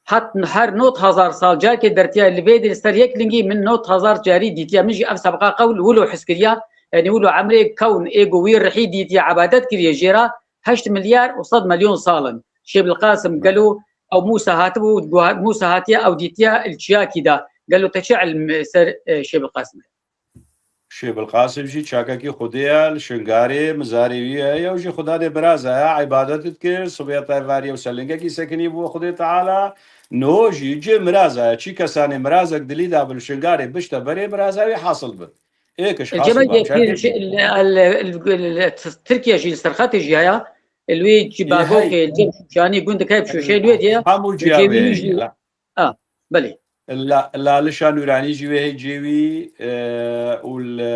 hat her nod hezar sal carkê dertiya li vê dil ser yek lingî min nod hezar carî dîtiya. Min jî ev sebeqa qewl wilo his kiriya, yani wilo emrê kewn ê ku wî rihî dîtiya, ebadet kiriye jê re heşt milyar û sed milyon sal in. Şêbilqasim gelo ew Mûsa hatibû, Mûsa hatiye ew dîtiya li çiyakî de. Gelo te çi ilm ser, e, Şêbilqasim? Şêbil Qasim jî çakekî Xwedê ye, li Şingarê mizarê wî heye û jî Xudanê biraza ye, îbadet dikir, sibê tevariye û ser lingekî sekinî bû Xwedê Teala. No jî ci miraza ye, çi kesanê mirazek dilî da bi li Şingarê bişte berê miraza wî hasil bi. Ê kiş E, hasil cemê ba, çakekî. Tirkiye jî li ser xetê jî heye. Li wê Ê, cibagokê, hey. li cem Şuşanî gundek heye bi Şuşê li wê diye. Hemû Û ciya cêwî wê wî heye, jî. la. A, belê. La, Lalişa Nûranî jî wê hey cêwî, e, û li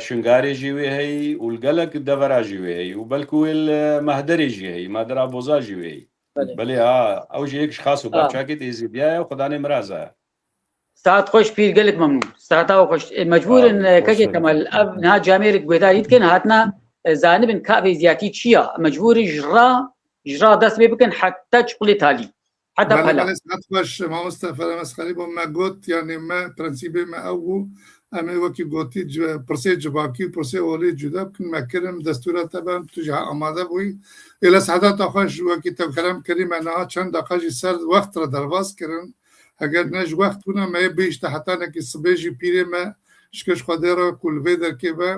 Şingarê jî wê hey, û li gelek devera jî wê hey, û belkû wê li Mehderê jî hey, Mehdera Boza jî wê hey. Belê. Belê, ha, ew jî yek ji xas û Ha. parçakê Êzîdiya ye û Xudanê miraza ye. Saet xweş pîr, gelek memnûn. Saeta we xweş. E, mecbûr in, Sağ ol, e, hoş Kekê geldin. Kemal, ev niha camêrek guhdarî dikin, hatina, e, zanibin ka vê ziyatî çi ya. Mecbûr in ji ra, ji ra dest pê bikin heta çiqulê talî. Heta Belê, pela. belê, saet xweş, mamoste Ferem Esxerî bo me got, yani me, prensîbê me ew bû, em ê wekî gotî, ci-, pirsê civakî û pirsê olî cuda bikin, me kirin, destûra te be, tu jî amade bûyî. Êle saeta te xweş, wekî te kerem kirî, me niha çend deqa jî ser wext re derbas kirin. Eger ne ji wext bûna, me yê bihişte hetanekî sibê jî pîrê me, şikir ji Xwedê re ku li vê derkê be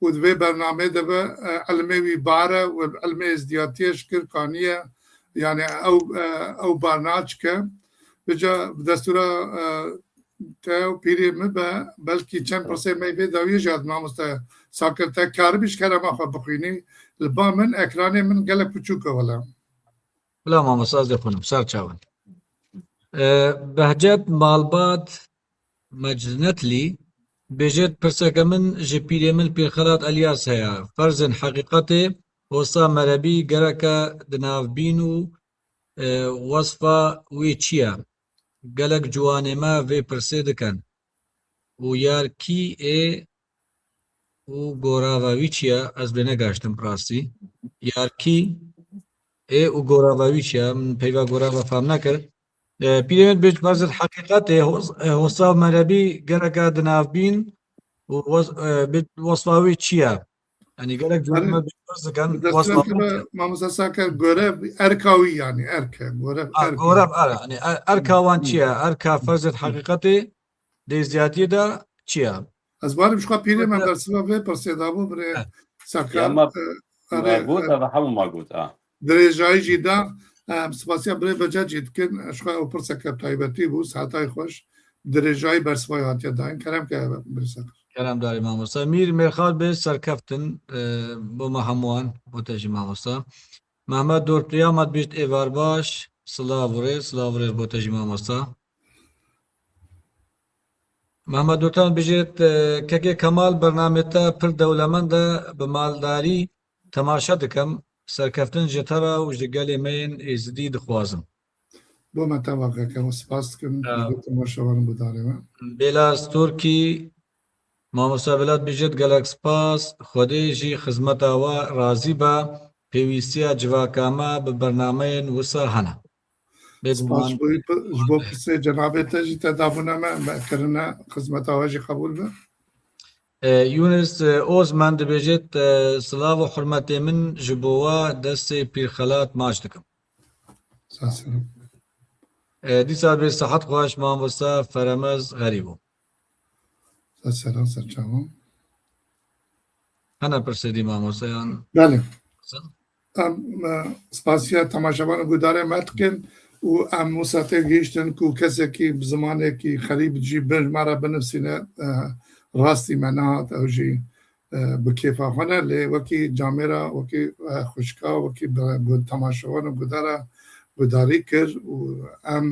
û di vê bernameyê de be, e, ilmê wî bare û ilmê êzdiyatiyê şikir kaniye. Yani ew, e, ew bar naçike. Vêca bi destûra, e, te û pîrê min be, belkî çend pirsê me vê dawiyê jî hat mamoste Sakir, te karibî ji kerema xwe bixwînî. Li ba min ekranê min gelek piçûk e wele. Bila mamoste ez dê xwînim, ser çawan. E, Behcet Malbat Mecnetlî bêjêt, pirseke min ji pîrê min Pîrxelat Elyas heye. Ferzên heqîqetê, Hosa Merebî gereke di nav bîn û, e, wesfa wê çi ye? Gelek ciwanê me vê pirsê dikin. Û yar kî ê û gorava wî çi ye? Ez bê negaştim bi rastî. Yar kî ê û gorava wî çi ye? Min peyva gorava fam nekir. E, pîrê min bêt berzil heqîqetê, hos-, e, hosa merebî gereke di nav bîn û wes-, e, bêt wesfa wî çi ye? Yanî gerek Erê, cûrî me bêt berz dikin, bi destûra wesfa te wî be, çi ye? Mamoste Saker, görev erka wî yani, erke, görev Ha, erka. Görev er, yanî er-, erka wan çi ye? Erka ferzet heqîqetê dê ziyatiyê de çi ye? Ez barim ji xwe pîrê me Mesela bersiva vê pirsê dabû birê Heh. Sakar, Ya ma, e, ma erê, got, e, eva hemû ma got, a. Dirêjayî jî da, em spasiya birê Beca jî dikin, ji xwe ew pirseke taybetî bû, saetayê xweş, dirêjayî bersivayê hatiye dayîn. Kerem ke birê Sakar. Kerem darî mamosta. Mîr Mêrxal bê serkeftin, e, bo me hemûan, bo te jî mamosta. Mehmet Dortluya me dibêjt êvar baş, silav û rêz, silav û rêz bo te jî mamosta. Mehmet Dortluya me dibêjt, e, Kekê Kemal, bernamê te pir dewlemend e, bi maldarî temaşe dikim, serkeftin ji te re û ji gelê me yên Êzidî dixwazim. Bo me teva keke, hûn spas dikim, Ya. Li gor temaşevan û guhdarê me. Bêla Storkî, Mamosta Velat Bijêt, gelek spas. Xwedê jî xizmeta we razî be. Pêwîstiya civaka me bi bernameyên wisa hene. Bêguman. Spas bo, ji bo pirsê cenabê te jî te dabûne me, me kirine xizmeta we jî qebûl be. E, Yunus, e, Ozmen dibêjêt, e, silav û hurmetê min ji bo we destê Pîr Xelat maç dikim. Sağ olun. E, dîsa bê sihet xweş mamoste Feremez Xerîbo. Selam serçavan. Hene pirsê dî mamosteyan? Belê. Em e, spasiya temaşevan û gudarê me dikin û em wisa tê gihîştin ku kesekî bi zimanekî xerîb jî bin ji me re binivîsîne, e, rastî me nehat ew jî e, bi kêfa xwe ne, lê wekî camêra, wekî e, xwişka, wekî bi gu- temaşevan û gudara gudarî kir û em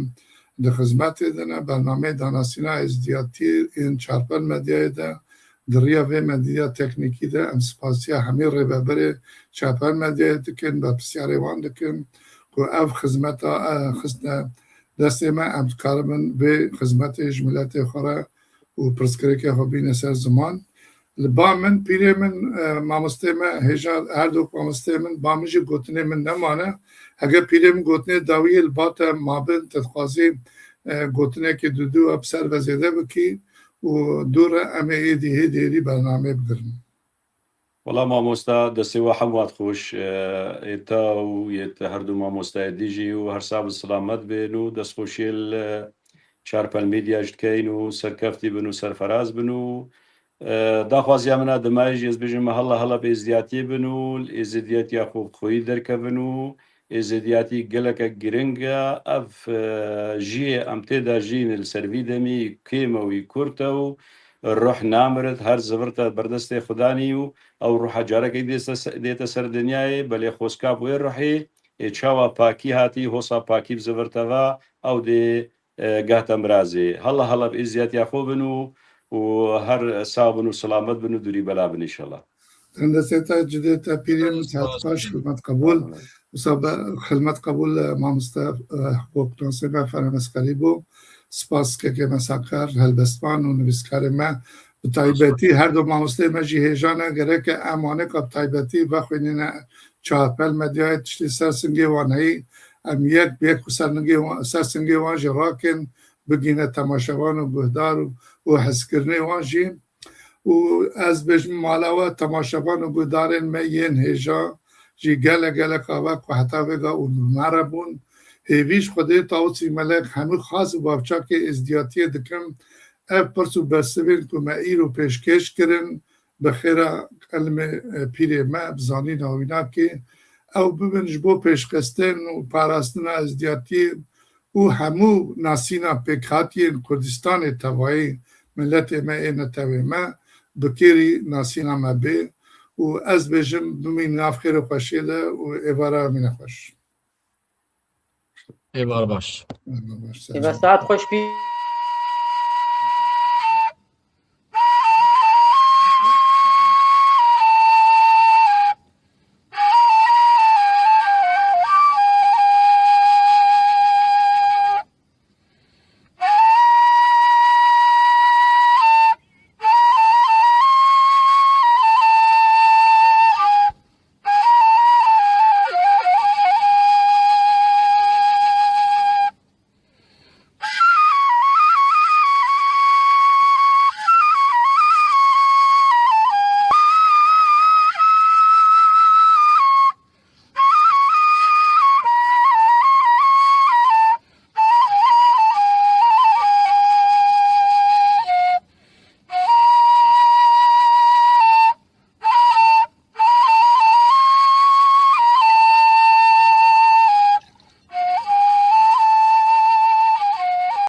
di xizmetê de ne, bernameyê danasîna êzdiyatî yên Çarpel Medyayê de, di riya vê medya teknîkî de em spasiya hemî rêveberê Çarpel Medyayê dikin, berpirsiyarê wan dikin ku ev xizmeta e, xistine destê me, em dikaribin vê xizmetê ji miletê xwe re û pirsgirêkê xwe bîne ser ziman. Li ba min, pîrê min, e, mamostê me hêja, her du mamostê min, ba min jî gotinê min nemane. Heger pîrê min gotinê dawiyê li ba te mabin, te dixwazî e, gotinekê dudu bi ser ve zêde bikî û dû re em ê êdî hê dêrî bernameyê bigirin. Wela mamosta, destê we hemû hat xweş, e, ê te û yê te her du mamostayê dî jî û her sax bi silamet bin û destxweşiyê li Çarpel Medya ji dikeyin û serkeftî bin û serferaz bin û, e, daxwaziya min a dimayê jî ez bêjim me hela hela bi êzdiyatiyê bin û li êzdiyatiya xwe bi xweyî derkevin û êzdiyatî geleke giring e. Ev, e, jiyê em tê de jîn li ser vî demî kêm e û kurt e û ruh namirit, her zivirte berdestê Xudanî û ew ruha carekê dêse se- dête ser dinyayê, belê xwezka bi wê ruhê ê çawa pakî hatî, hosa pakî bi zivirte va, ew dê e, gehte mirazê. Hela hela bi êzdiyatiya xwe bin û û her sax bin û selamet bin û dûrî bela bin înşallah. Hindesê te cidê te pîrê min saet xweş, xizmet qebûl. Wisa be xizmet qebûl e, mamoste e, hukuknasê me Feremes Xerîbo. Spas kekê me Saker, helbestvan û nivîskarê me. Bi taybetî her du mamosteyê me jî hêja ne, gereke em waneka bi taybetî vexwînîne Çarpel Medyayê, tiştê ser singê wan heyî, em yek bi yek ser ningê wan, ser singê wan jî rakin, bigîne temaşevan û guhdar û, û hezkirinê wan jî. Û ez bêjim mala we temaşevan û guhdarên me yên hêja jî gelek gelek ava ku heta vêga û nûnare bûn. Hêvî ji Xwedê Tawusî Melek hemû xas û bavçakê êzdiyatiyê dikim. Ev pirs û bersivên ku me îro pêşkêş kirin, bi xêra elmê e, pîrê me, bi zanîna wînakê, ew bibin ji bo pêşxistin û parastina êzdiyatiyê û hemû nasîna pêkhatiyên Kurdistanê tevayî miletê me ê netewê me bi kêrî nasîna me bê û ez bêjim bimîn nav xêr û xweşiyê de û êvara mîne xweş. Êvar baş. Êvar baş, ser Êvar saet xweş bî.